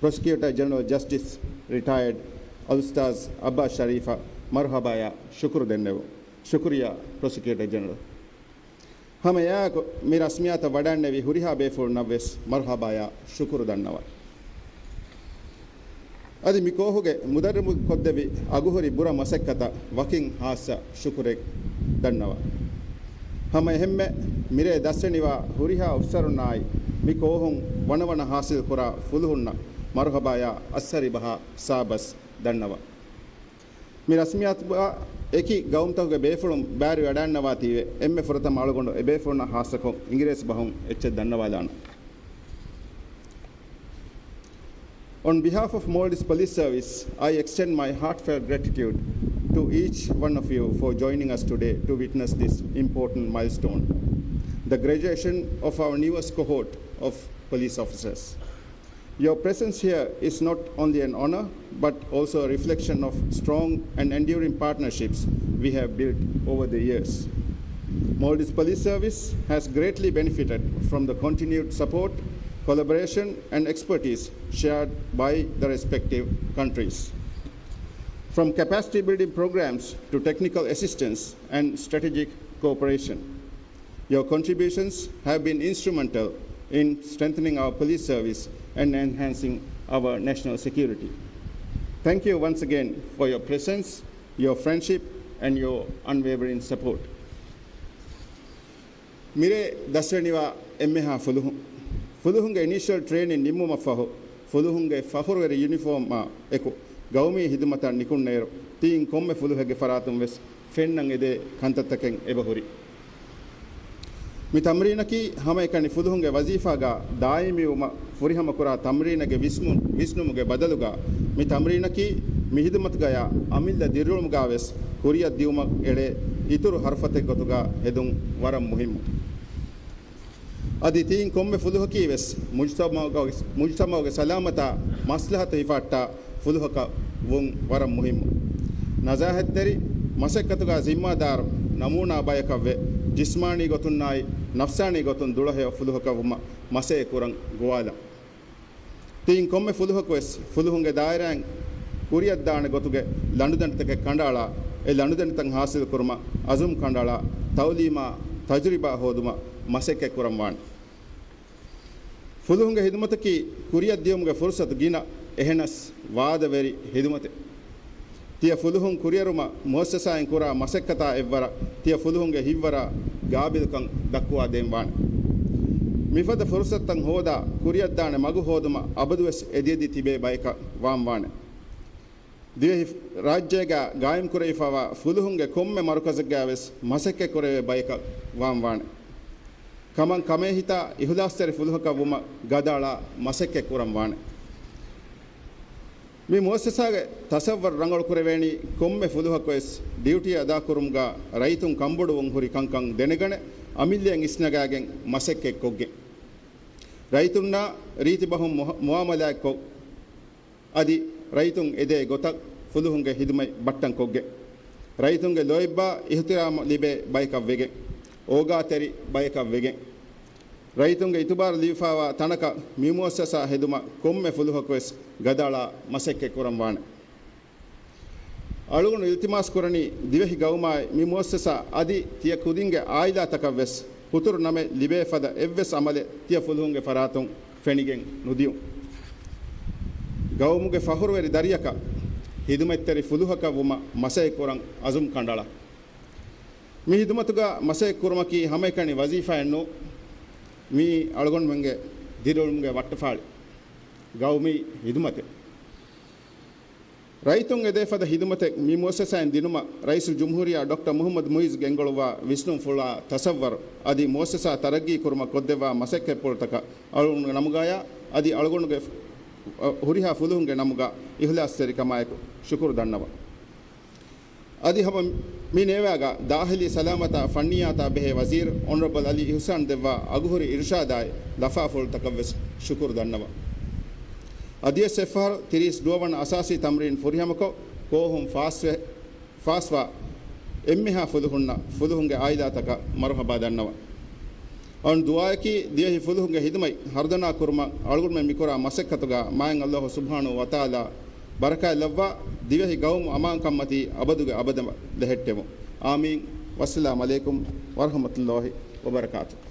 ޕްރޮސިކިއުޓަރ ޖެނެރަލް ޖަސްޓިސް ރިޓަޔަރޑް އަލްއުސްތާޛް އައްބާސް ޝަރީފަށް މަރުޙަބާޔާ ޝުކުރު ދެންނެވުން. ޝުކުރިއްޔާ ޕްރޮސިކިއުޓަރ ޖެނެރަލް. ހަމަ އެއާއެކު މި ރަސްމިއްޔާތަށް ވަޑައިންނެވި ހުރިހާ ބޭފުޅުންނަށްވެސް މަރުޙަބާޔާ ޝުކުރު ދަންނަވަން. އަދި މި ކޯހުގެ މުދައްރިބު ކޮށްދެއްވި އަގުހުރި ބުރަ މަސައްކަތަށް ވަކިން ހާއްސަ ޝުކުރެއް ދަންނަވަން. ހަމަ އެހެންމެ މިރޭ ދަސްވެނިވާ ހުރިހާ އޮފިސަރުންނާއި، މި ކޯހުން ވަނަވަނަ ހާސިލްކުރާ ފުލުހުންނަށް މަރުޙަބާޔާ އައްސަރި ބަހާ ސާބަސް ދަންނަވަން. މި ރަސްމިއްޔާތުގަ އެކި ގައުމުތަކުގެ ބޭފުޅުން ބައިވެރިވެވަޑައިންނަވާތީވެ، އެންމެ ފުރަތަމަ އަޅުގަނޑު އެބޭފުޅުންނަށް ހާއްސަކޮށް އިނގިރޭސި ބަހުން އެއްޗެއް ދަންނަވާލާނަން. On behalf of Maldives Police Service, I extend my heartfelt gratitude to each one of you for joining us today to witness this important milestone, the graduation of our newest cohort of police officers. Your presence here is not only an honor, but also a reflection of strong and enduring partnerships we have built over the years. Maldives Police Service has greatly benefited from the continued support, collaboration, and expertise shared by the respective countries. From capacity building programs to technical assistance and strategic cooperation, your contributions have been instrumental in strengthening our police service and enhancing our national security. Thank you once again for your presence, your friendship, and your unwavering support. މިރޭ ދަސްވެނިވާ އެންމެހާ ފުލުހުން، ފުލުހުންގެ އިނީޝަލް ޓްރޭނިން ނިންމުމަށްފަހު، ފުލުހުންގެ ފަޚުރުވެރި ޔުނިފޯމާ އެކު ގައުމީ ހިދުމަތަށް ނިކުންނައިރު، ތިއިން ކޮންމެ ފުލުހެއްގެ ފަރާތުން ވެސް ފެންނަން އެދޭ ކަންތައްތަކެއް އެބަހުރި. މި ތަމްރީނަކީ ހަމައެކަނި ފުލުހުންގެ ވަޒީފާގަ ދާއިމީވުމަށް ފުރިހަމަކުރާ ތަމްރީނެއްގެ ވިސްނު-، ވިސްނުމުގެ ބަދަލުގަ، މި ތަމްރީނަކީ މި ހިދުމަތުގަޔާ އަމިއްލަ ދިރިއުޅުމުގަ ވެސް ކުރިއަށް ދިއުމަށް އެޅޭ އިތުރު ހަރުފަތެއް ގޮތުގަ ހެދުން ވަރަށް މުހިއްމު. އަދި ތިއިން ކޮންމެ ފުލުހަކީ ވެސް މުޖްތަމަޢުގަ-، މުޖްތަމަޢުގެ ސަލާމަތާ މަސްލަހަތު ހިފަހައްޓާ ފުލުހަކަށް ވުން ވަރަށް މުހިއްމު. ނަޒާހަތްތެރި މަސައްކަތުގަ ޒިންމާދާރު ނަމޫނާ ބަޔަކަށްވެ، ޖިސްމާނީ ގޮތުންނާއި ނަފްސާނީ ގޮތުން ދުޅަހެޔޮ ފުލުހަކަށް ވުމަށް މަސައްކަތް ކުރަން ގޮވާލަން. ތިއިން ކޮންމެ ފުލުހަކުވެސް ފުލުހުންގެ ދާއިރާއިން ކުރިއަށްދާނެ ގޮތުގެ ލަނޑުދަނޑިތަކެއް ކަނޑައަޅާ، އެ ލަނޑުދަނޑިތައް ހާސިލްކުރުމަށް އަޒުމް ކަނޑައަޅާ، ތައުލީމާ ތަޖުރިބާ ހޯދުމަށް މަސައްކަތް ކުރަން ވާނެ. ފުލުހުންގެ ހިދުމަތަކީ ކުރިއަށްދިޔުމުގެ ފުރުސަތު ގިނަ، އެހެނަސް ވާދަވެރި ހިދުމަތެއް. ތިޔަ ފުލުހުން ކުރިއެރުމަށް މުއައްސަސާއިން ކުރާ މަސައްކަތާ އެއްވަރަށް ތިޔަ ފުލުހުންގެ ހިތްވަރާ ގާބިލްކަން ދައްކުވާ ދޭން ވާނެ. މިފަދަ ފުރުސަތުތައް ހޯދާ ކުރިއަށްދާނެ މަގު ހޯދުމަށް އަބަދުވެސް އެދިއެދި ތިބޭ ބަޔަކަށް ވާން ވާނެ. ދިވެހި ރާއްޖޭގަ ގާއިމްކުރެވިފައިވާ ފުލުހުންގެ ކޮންމެ މަރުކަޒެއްގަ ވެސް މަސައްކަތް ކުރެވޭ ބަޔަކަށް ވާން ވާނެ. ކަމަށް ކަމޭހިތާ އިހުލާސްތެރި ފުލުހަކަށް ވުމަށް ގަދައަޅާ މަސައްކަތް ކުރަން ވާނެ. މި މުއައްސަސާގެ ތަސައްވަރު ރަނގަޅު ކުރެވޭނީ ކޮންމެ ފުލުހަކުވެސް ޑިއުޓީ އަދާކުރުމުގަ ރައްޔިތުން ކަންބޮޑުވުން ހުރި ކަންކަން ދެނެގަނެ، އަމިއްލައަށް އިސްނަގާގެން މަސައްކަތް ކޮށްގެން. ރައްޔިތުންނާ ރީތި ބަހުން މުހަ-، މުއާމަލާތްކޮށް، އަދި ރައްޔިތުން އެދޭ ގޮތަށް ފުލުހުންގެ ހިދުމަތް ބައްޓަން ކޮށްގެން. ރައްޔިތުންގެ ލޯތްބާ އިހުތިރާމް ލިބޭ ބަޔަކަށް ވެގެން. އޯގާތެރި ބަޔަކަށް ވެގެން. ރައްޔިތުންގެ އިތުބާރު ލިބިފައިވާ ތަނަކަށް މި މުއައްސަސާ ހެދުމަށް ކޮންމެ ފުލުހަކުވެސް ގަދައަޅާ މަސައްކަތް ކުރަން ވާނެ. އަޅުގަނޑު އިލްތިމާސް ކުރަނީ ދިވެހި ގައުމާއި މި މުއައްސަސާ އަދި ތިޔަ ކުދިންގެ އާއިލާތަކަށްވެސް ހުތުރު ނަމެއް ލިބޭ ފަދަ އެއްވެސް އަމަލެއް ތިޔަ ފުލުހުންގެ ފަރާތުން ފެނިގެން ނުދިޔުން. ގައުމުގެ ފަޚުރުވެރި ދަރިއަކަށް ހިދުމަތްތެރި ފުލުހަކަށް ވުމަށް މަސައްކަތް ކުރަން އަޒުމް ކަނޑައަޅާ. މި ހިދުމަތުގަ މަސައްކަތް ކުރުމަކީ ހަމައެކަނި ވަޒީފާއެއް ނޫން. މީ އަޅުގަނޑުމެންގެ ދިރިއުޅުމުގެ ވައްޓަފާޅި، ގައުމީ ހިދުމަތެއް. ރައްޔިތުން އެދޭފަދަ ހިދުމަތެއް މި މުއައްސަސާއިން ދިނުމަށް ރައީސުލްޖުމްހޫރިއްޔާ ޑޮކްޓަރ މުޙައްމަދު މުޢިއްޒު ގެންގުޅުއްވާ ވިސްނުންފުޅާ ތަޞައްވަރު އަދި މުއައްސަސާ ތަރައްގީ ކުރުމަށް ކޮށްދެއްވާ މަސައްކަތްޕުޅުތަކަށް އަޅުގަނޑުގެ ނަމުގައި އަދި އަޅުގަނޑުގެ ހުރިހާ ފުލުހުންގެ ނަމުގަ އިޚްލާޞްތެރިކަމާއެކު ޝުކުރު ދަންނަވަން. އަދި ހަމަ މި ނޭވާގަ ދާޚިލީ ސަލާމަތާ ފަންނިއްޔާތާ ބެހޭ ވަޒީރު އޮނަރަބަލް އަލީ އިޙުސާން ދެއްވާ އަގުހުރި އިރުޝާދާއި ލަފާފުޅުތަކަށްވެސް ޝުކުރު ދަންނަވަން. އަދިވެސް އެއްފަހަރު ތިރީސް ދުވަވަނަ އަސާސީ ތަމްރީން ފުރިހަމަކޮށް، ކޯހުން ފާސްވެ، ފާސްވާ އެންމެހާ ފުލުހުންނަށް ފުލުހުންގެ އާއިލާތަކަށް މަރުޙަބާ ދަންނަވަން. އަޅުގަނޑު ދުޢާއަކީ ދިވެހި ފުލުހުންގެ ހިދުމަތް ހަރުދަނާ ކުރުމަށް އަޅުގަނޑުމެން މިކުރާ މަސައްކަތުގަ މާތް ﷲ ސުބްޙާނަހޫ ވަތަޢާލާ ބަރަކާތް ލައްވާ، ދިވެހި ގައުމު އަމާންކަންމަތީ އަބަދުގެ އަބަދަށް ލެހެއްޓެވުން. އާމީން. ވައްސަލާމް ޢަލައިކުމް ވަރަޙްމަތުﷲ ވަބަރަކާތުހު.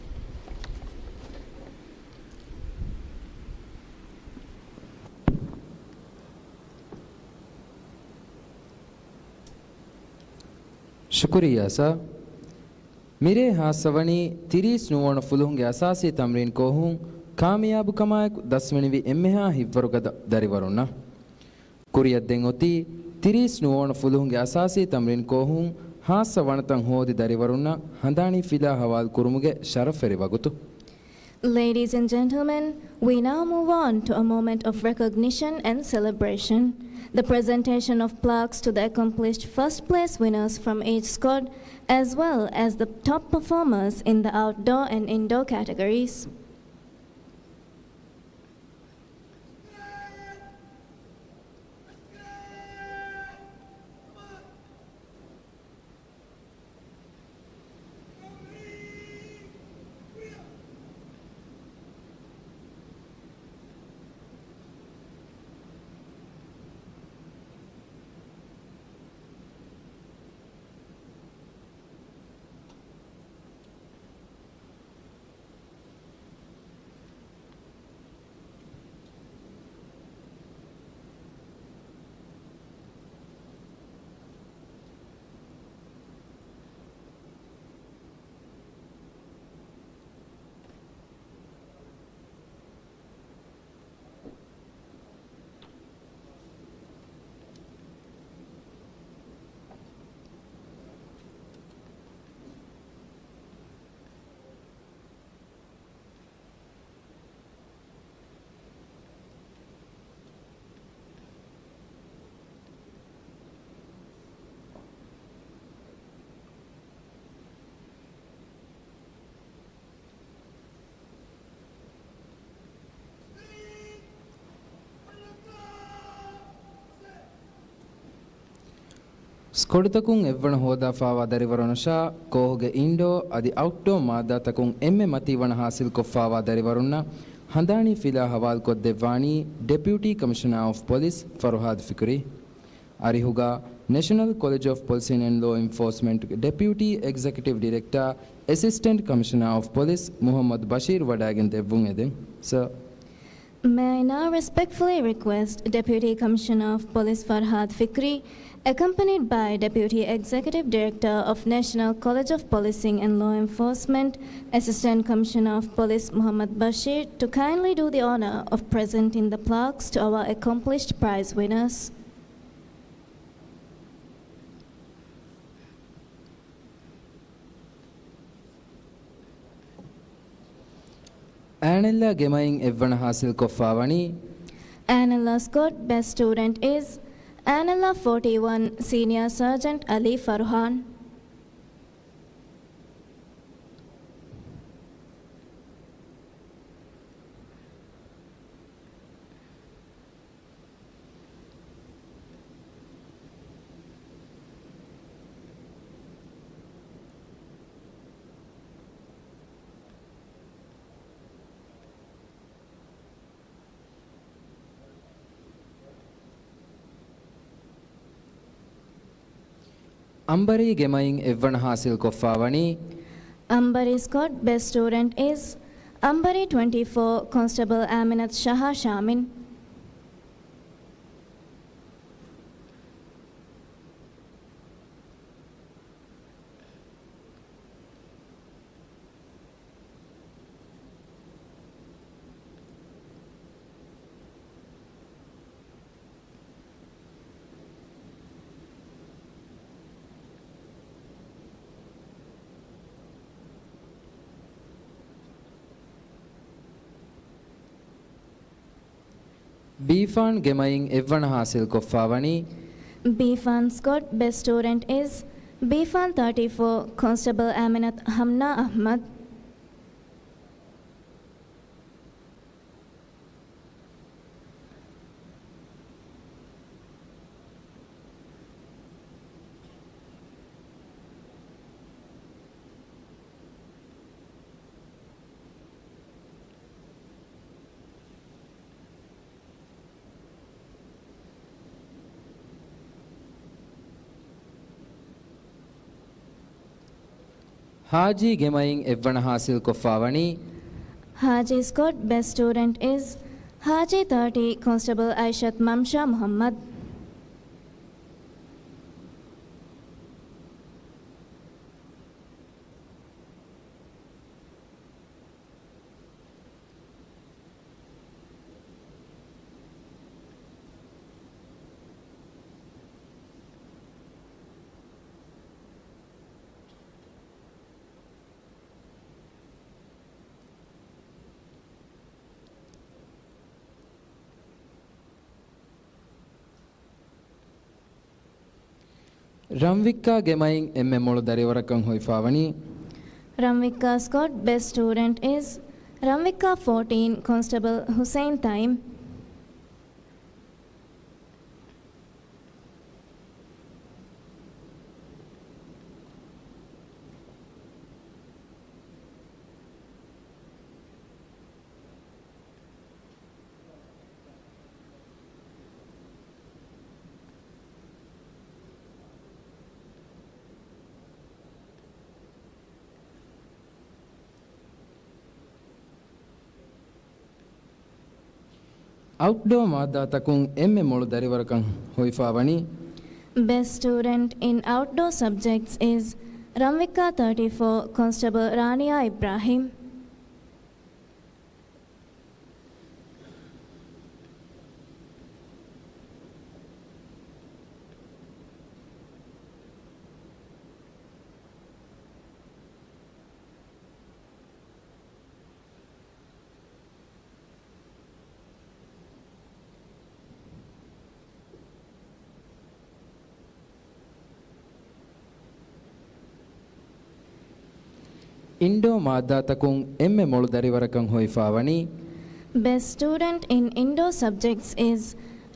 ޝުކުރިއްޔާ ސާ. މިރޭ ހާއްސަވަނީ ތިރީސް ނުވަވަނަ ފުލުހުންގެ އަސާސީ ތަމްރީން ކޯހުން ކާމިޔާބުކަމާއެކު ދަސްވަނިވި އެންމެހާ ހިތްވަރުގަދަ ދަރިވަރުންނަށް. ކުރިއަށް ދެން އޮތީ ތިރީސް ނުވަވަނަ ފުލުހުންގެ އަސާސީ ތަމްރީން ކޯހުން ހާއްސަ ވަނަތައް ހޯދި ދަރިވަރުންނަށް ހަނދާނީ ފިލާ ހަވާލު ކުރުމުގެ ޝަރަފްވެރި ވަގުތު. Ladies and gentlemen, we now move on to a moment of recognition and celebration. The presentation of plaques to the accomplished first place winners from each squad, as well as the top performers in the outdoor and indoor categories. ސްކޮޑުތަކުން އެއްވަނަ ހޯދާފާވާ ދަރިވަރުނަށާ، ކޯހުގެ އިންޑޯ އަދި އައުޓްޑޯ މާއްދާތަކުން އެންމެ މަތީވަނަ ހާސިލްކޮށްފާވާ ދަރިވަރުންނަށް ހަނދާނީ ފިލާ ހަވާލުކޮށްދެއްވާނީ ޑެޕިއުޓީ ކަމިޝަނާ އޮފް ޕޮލިސް ފަރުހާދު ފިކުރީ. އަރިހުގަ ނެޝަނަލް ކޮލެޖް އޮފް ޕޮލިސިން އެންޑް ލޯ އެންފޯސްމަންޓްގެ ޑެޕިއުޓީ އެގްޒެކެޓިވް ޑިރެކްޓާ، އެސިސްޓެންޓް ކަމިޝަނާ އޮފް ޕޮލިސް މުޙައްމަދު ބަޝީރު ވަޑައިގެން ދެއްވުން އެދެން. ސަރ. May I now respectfully request Deputy Commissioner of Police Farhad Fikri, accompanied by Deputy Executive Director of National College of Policing and Law Enforcement, Assistant Commissioner of Police Muhammad Bashir, to kindly do the honor of presenting the plaques to our accomplished prize winners. އަނެއްލަ ގެމައިން އެއްވަނަ ހާސިލްކޮށްފާވަނީ. އަނެއްލަ ސްކޮޑް ބެސްޓް ސްޓޫޑެންޓް އިޒް އަނެއްލަ ފޯޓީ ވަން ސީނިއާ ސާޖެންޓް އަލީ ފަރުހާން. އަނބަރީ ގެމައިން އެއްވަނަ ހާސިލްކޮށްފާވަނީ. އަނބަރީ ސްކޮޑް ބެސްޓް ސްޓޫޑެންޓް އިޒް އަނބަރީ ޓްވެންޓީ ފޯ ކޮންސްޓެބަލް އާމިނަތު ޝަހާ ޝާމިން. ބީފާން ގެމައިން އެއްވަނަ ހާސިލްކޮށްފާވަނީ. ބީފާން ސްކޮޑް ބެސްޓް ސްޓޫޑެންޓް އިޒް ބީފާން ތާޓީ ފޯ ކޮންސްޓަބަލް އާމިނަތު ހަމްނާ އަޙްމަދު. ހާޖީ ގެމައިން އެއްވަނަ ހާސިލްކޮށްފާވަނީ. ހާޖީ ސްކޮޑް ބެސްޓް ސްޓޫޑެންޓް އިޒް ހާޖީ ތާޓީ ކޮންސްޓަބަލް އައިޝަތު މަމްޝާ މުޙައްމަދު. ރަންވިއްކާ ގެމައިން އެންމެ މޮޅު ދަރިވަރަކަށް ހޮވިފާވަނީ. ރަންވިއްކާ ސްކޮޑް ބެސްޓް ސްޓޫޑެންޓް އިޒް ރަންވިއްކާ ފޯޓީން ކޮންސްޓަބަލް ހުސެއިން ތައިމް. އައުޓްޑޯ މާއްދާތަކުން އެންމެ މޮޅު ދަރިވަރަކަށް ހޮވިފާވަނީ. ބެސްޓް ސްޓޫޑެންޓް އިން އައުޓްޑޯ ސަބްޖެކްޓްސް އިޒް ރަންވިއްކާ ތާޓީ ފޯ ކޮންސްޓަބަލް ރާނިޔާ އިބްރާހިމް. އިންޑޯ މާއްދާތަކުން އެންމެ މޮޅު ދަރިވަރަކަށް ހޮވިފާވަނީ. ބެސްޓް ސްޓޫޑެންޓް އިން އިންޑޯ ސަބްޖެކްޓްސް އިޒް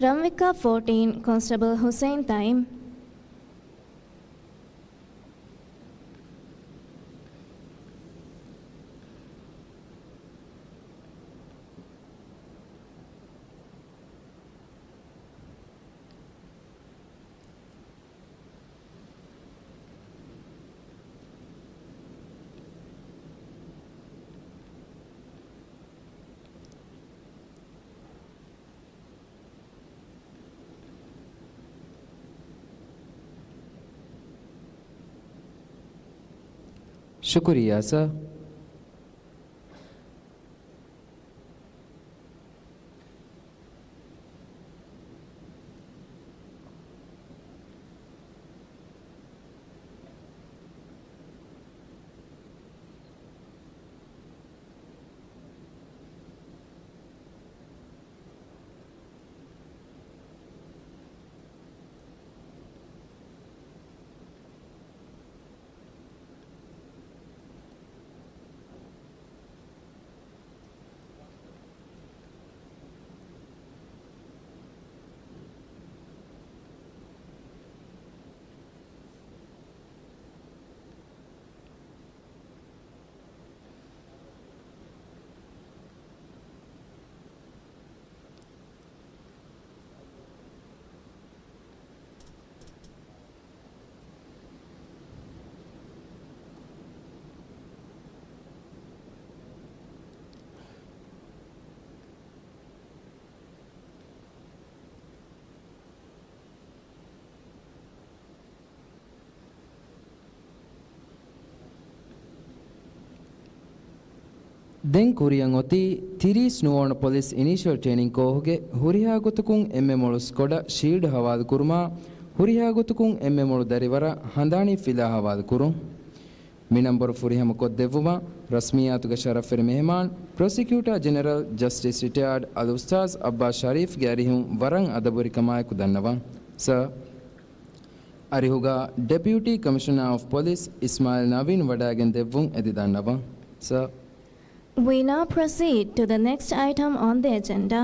ރަންވިއްކާ ފޯޓީން ކޮންސްޓަބަލް ހުސެއިން ތައިމް. ޝުކުރިއްޔާ ސާ. ދެން ކުރިއަށް އޮތީ ތިރީސް ނުވަވަނަ ޕޮލިސް އިނީޝަލް ޓްރެއިނިން ކޯހުގެ ހުރިހާ ގޮތަކުން އެންމެ މޮޅު ސްކޮޑަށް ޝީލްޑް ހަވާލުކުރުމާ، ހުރިހާ ގޮތަކުން އެންމެ މޮޅު ދަރިވަރަށް ހަނދާނީ ފިލާ ހަވާލުކުރުން. މި ނަންބަރު ފުރިހަމަ ކޮށްދެއްވުމަށް ރަސްމިއްޔާތުގެ ޝަރަފްވެރި މެހެމާން، ޕްރޮސިކިއުޓާ ޖެނެރަލް ޖަސްޓިސް ރިޓަޔާޑް އަލްއުސްތާޛް އައްބާސް ޝަރީފްގެ އަރިހުން ވަރަށް އަދަބުވެރިކަމާއެކު ދަންނަވަން. ސަރ، އަރިހުގަ ޑެޕިއުޓީ ކޮމިޝަނާ އޮފް ޕޮލިސް އިސްމާއިލް ނަވީން ވަޑައިގެން ދެއްވުން އެދި ދަންނަވަން. ސަރ. We now proceed to the next item on the agenda,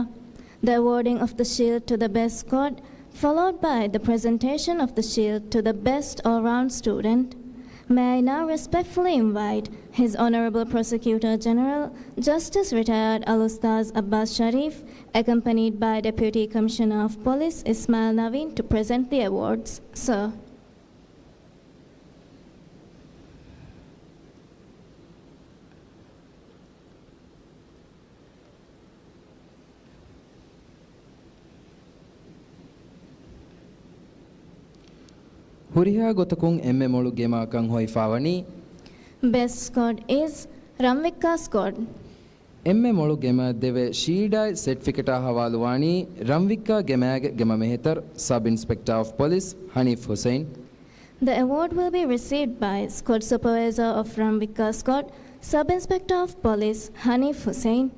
the awarding of the shield to the best squad, followed by the presentation of the shield to the best all-round student. May I now respectfully invite His Honorable Prosecutor General, Justice Retired Al-Ustaz Abbas Sharif, accompanied by Deputy Commissioner of Police Ismail Naveen, to present the awards. Sir. ހުރިހާ ގޮތަކުން އެންމެ މޮޅު ގެމާ ކަން ހޮވިފާވަނީ، Best squad is ރަންވިއްކާ ސްކޮޑް. އެންމެ މޮޅު ގެމަށް ދެވޭ ޝީލްޑާއި ސެޓްފިކެޓާ ހަވާލުވާނީ ރަންވިއްކާ ގެމާގެ ގެމަ މެހެތަރު ސަބް އިންސްޕެކްޓާ އޮފް ޕޮލިސް ހަނީފް ހުސެއިން. The award will be received by Squad Supervisor of ރަންވިއްކާ ސްކޮޑް, Sub Inspector of Police ހަނީފް ހުސެއިން.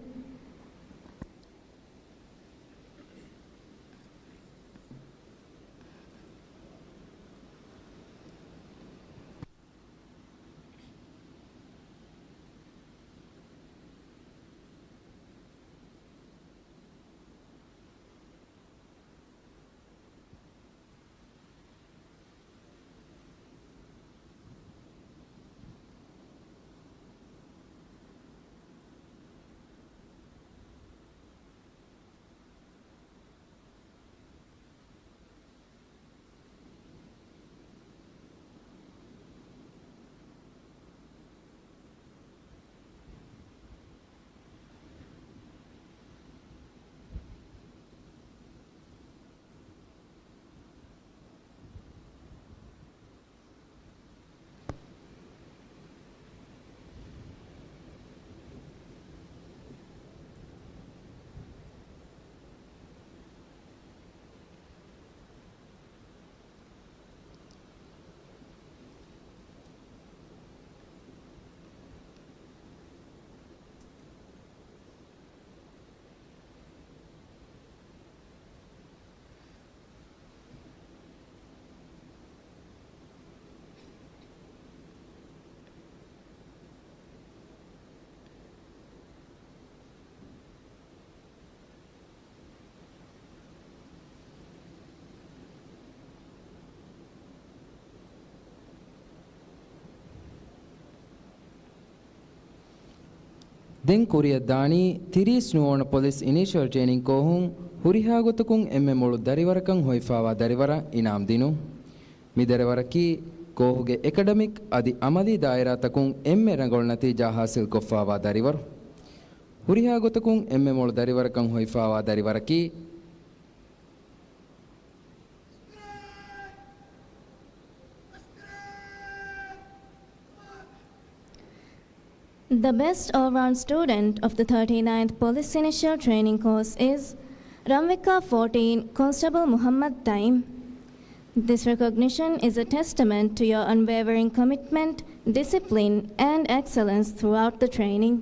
ދެން ކުރިއަށް ދާނީ ތިރީސް ނުވަވަނަ ޕޮލިސް އިނީޝަލް ޓްރޭނިން ކޯހުން ހުރިހާ ގޮތަކުން އެންމެ މޮޅު ދަރިވަރަކަށް ހޮވިފާވާ ދަރިވަރަށް އިނާމް ދިނުން. މި ދަރިވަރަކީ ކޯހުގެ އެކަޑަމިކް އަދި އަމަލީ ދާއިރާތަކުން އެންމެ ރަނގަޅު ނަތީޖާ ހާސިލްކޮށްފާވާ ދަރިވަރު. ހުރިހާ ގޮތަކުން އެންމެ މޮޅު ދަރިވަރަކަށް ހޮވިފާވާ ދަރިވަރަކީ، The best all-round student of the thirty-ninth Police Initial Training Course is ރަންވިއްކާ fourteen, Constable Muhammad Taim. This recognition is a testament to your unwavering commitment, discipline, and excellence throughout the training.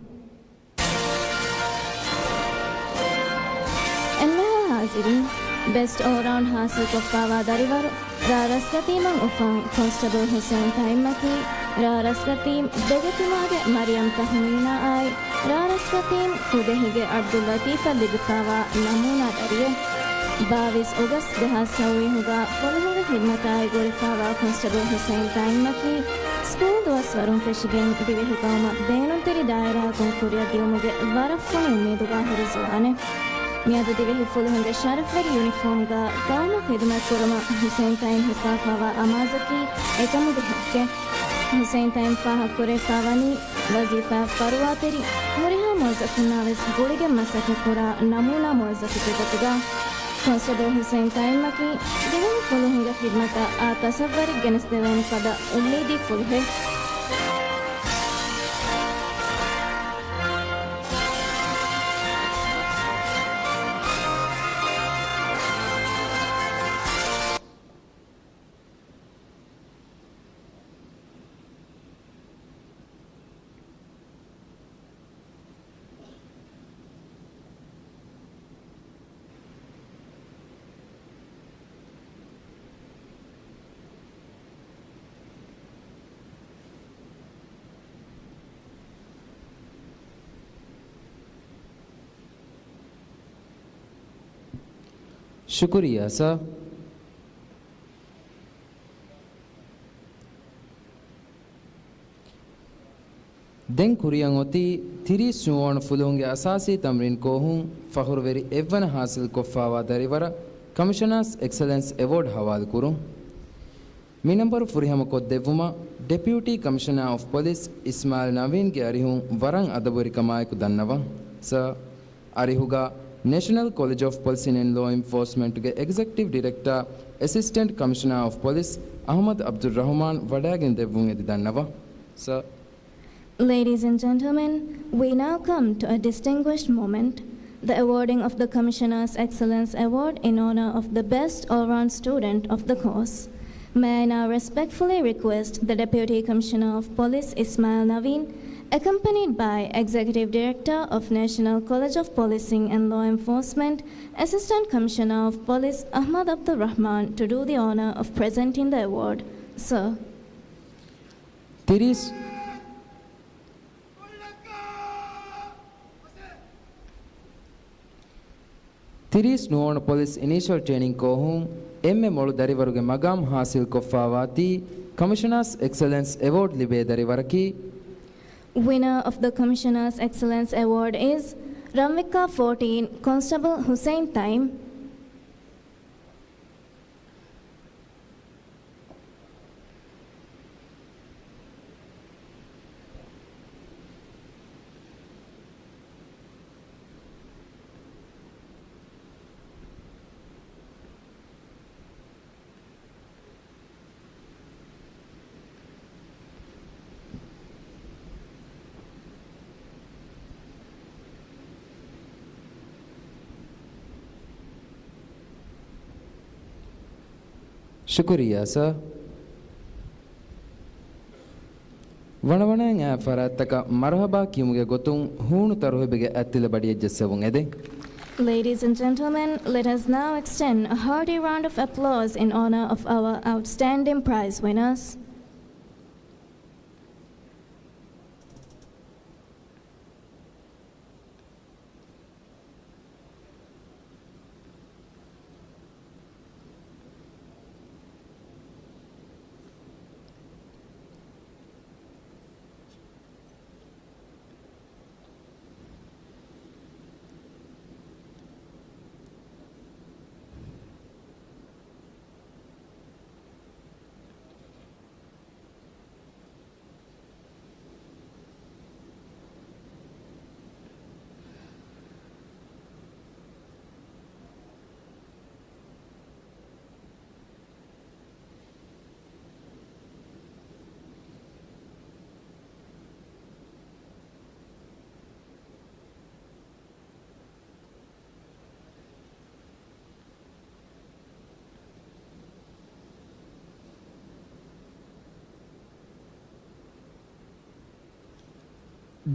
އެންމެހާ ހާޒިރީން، ބެސްޓް އޯލްރައުންޑް ހާސިލްކޮށްފާވާ ދަރިވަރު، ރ. ރަސްގަތީމަށް އުފަން ކޮންސްޓަބަލް ހުސެން ތައިމްއަކީ، ރ. ރަސްގަތީމް ދެގެތިމާގެ މަރިޔަމް ތަހުމީނާއާއި، ރ. ރަސްގަތީމް ކުދެހިގެ ޢަބްދުއްލަތީފަށް ލިބިފާވާ ނަމޫނާ ދަރިއެއް. ބާވީސް އޮގަސްޓް ދެހާސް ސައުވީހުގަ ފުލުހުންގެ ޚިދްމަތާއި ގުޅިފާވާ ކޮންސްޓަބަލް ހުސެން ތައިމްއަކީ، ސްކޫލް ދުވަސްވަރުން ފެށިގެން ދިވެހި ގައުމަށް ބޭނުންތެރި ދާއިރާއަކުން ކުރިއަށް ދިއުމުގެ ވަރަށް ފުނި އުއްމީދުގަ ހުރި ޒުވާނެއް. މިއަދު ދިވެހި ފުލުހުންގެ ޝަރަފްވެރި ޔުނިފޯމްގަ ގައުމަށް ޚިދުމަތްކުރުމަށް ހުސެން ތައިމް ހިފާފާވާ އަމާޒަކީ އެކަމުގެ ހައްޤެއް. ހުސެން ތައިމް ފާހަގަކުރެވިފާވަނީ ވަޒީފާއަށް ފަރުވާތެރި ހުރިހާ މުވައްޒަފުންނާވެސް ގުޅިގެން މަސައްކަތްކުރާ ނަމޫނާ މުވައްޒަފެކެއް ގޮތުގަ. ކޮންސްޓަބަލް ހުސެން ތައިމްއަކީ ދިވެހި ފުލުހުންގެ ޚިދްމަތަށް އާ ތަސައްވަރެއް ގެނެސްދެވޭނެ ފަދަ އުއްމީދީ ފުލުހެއް. ޝުކުރިއްޔާ، ސާ. ދެން ކުރިއަށް އޮތީ ތިރީސް ނުވަވަނަ ފުލުހުންގެ އަސާސީ ތަމްރީން ކޯހުން ފަޚުރުވެރި އެއްވަނަ ޙާޞިލް ކޮށްފާވާ ދަރިވަރަށް ކަމިޝަނާސް އެކްސެލެންސް އެވޯޑް ހަވާލު ކުރުން. މި ނަންބަރު ފުރިހަމަ ކޮށްދެއްވުމަށް ޑެޕިއުޓީ ކަމިޝަނާ އޮފް ޕޮލިސް އިސްމާއިލް ނަވީންގެ އަރިހުން ވަރަށް އަދަބުވެރިކަމާއެކު ދަންނަވަން. ސާ، އަރިހުގަ ނޭޝަނަލް ކޮލެޖް އޮފް ޕޮލިސިން އެންޑް ލޯ އެންފޯސްމަންޓްގެ އެގްޒެކެޓިވް ޑިރެކްޓާ، އެސިސްޓެންޓް ކަމިޝަނާ އޮފް ޕޮލިސް އަޙްމަދު ޢަބްދުއްރަޙުމާން ވަޑައިގެން ދެއްވުން އެދި ދަންނަވަން. ސާ. Ladies and gentlemen, we now come to a distinguished moment, the awarding of the Commissioner's Excellence Award in honor of the best all-round student of the course. May I now respectfully request the Deputy Commissioner of Police, Ismail Naveen, accompanied by Executive Director of National College of Policing and Law Enforcement, Assistant Commissioner of Police, Ahmad Abdul Rahman, to do the honor of presenting the award. Sir. ތިރީސް، ތިރީސް ނުވަވަނަ ޕޮލިސް އިނީޝަލް ޓްރޭނިން ކޯހުން އެންމެ މޮޅު ދަރިވަރުގެ މަގާމް ޙާޞިލްކޮށްފާވާތީ ކަމިޝަނާސް އެކްސެލެންސް އެވޯޑް ލިބޭ ދަރިވަރަކީ. Winner of the Commissioner's Excellence Award is ރަންވެއްކާ ފޯޓީން ކޮންސްޓަބަލް ހުސެއިން ތައިމް. ޝުކުރިއްޔާ، ސާ. ވަނަވަނައިން އައި ފަރާތްތަކަށް މަރުޙަބާ ކިޔުމުގެ ގޮތުން ހޫނު ތަރުހިބުގެ އަތްތިލަ ބަޑިއެއް ޖެއްސެވުން އެދެން. Ladies and gentlemen, let us now extend a hearty round of applause in honor of our outstanding prize winners.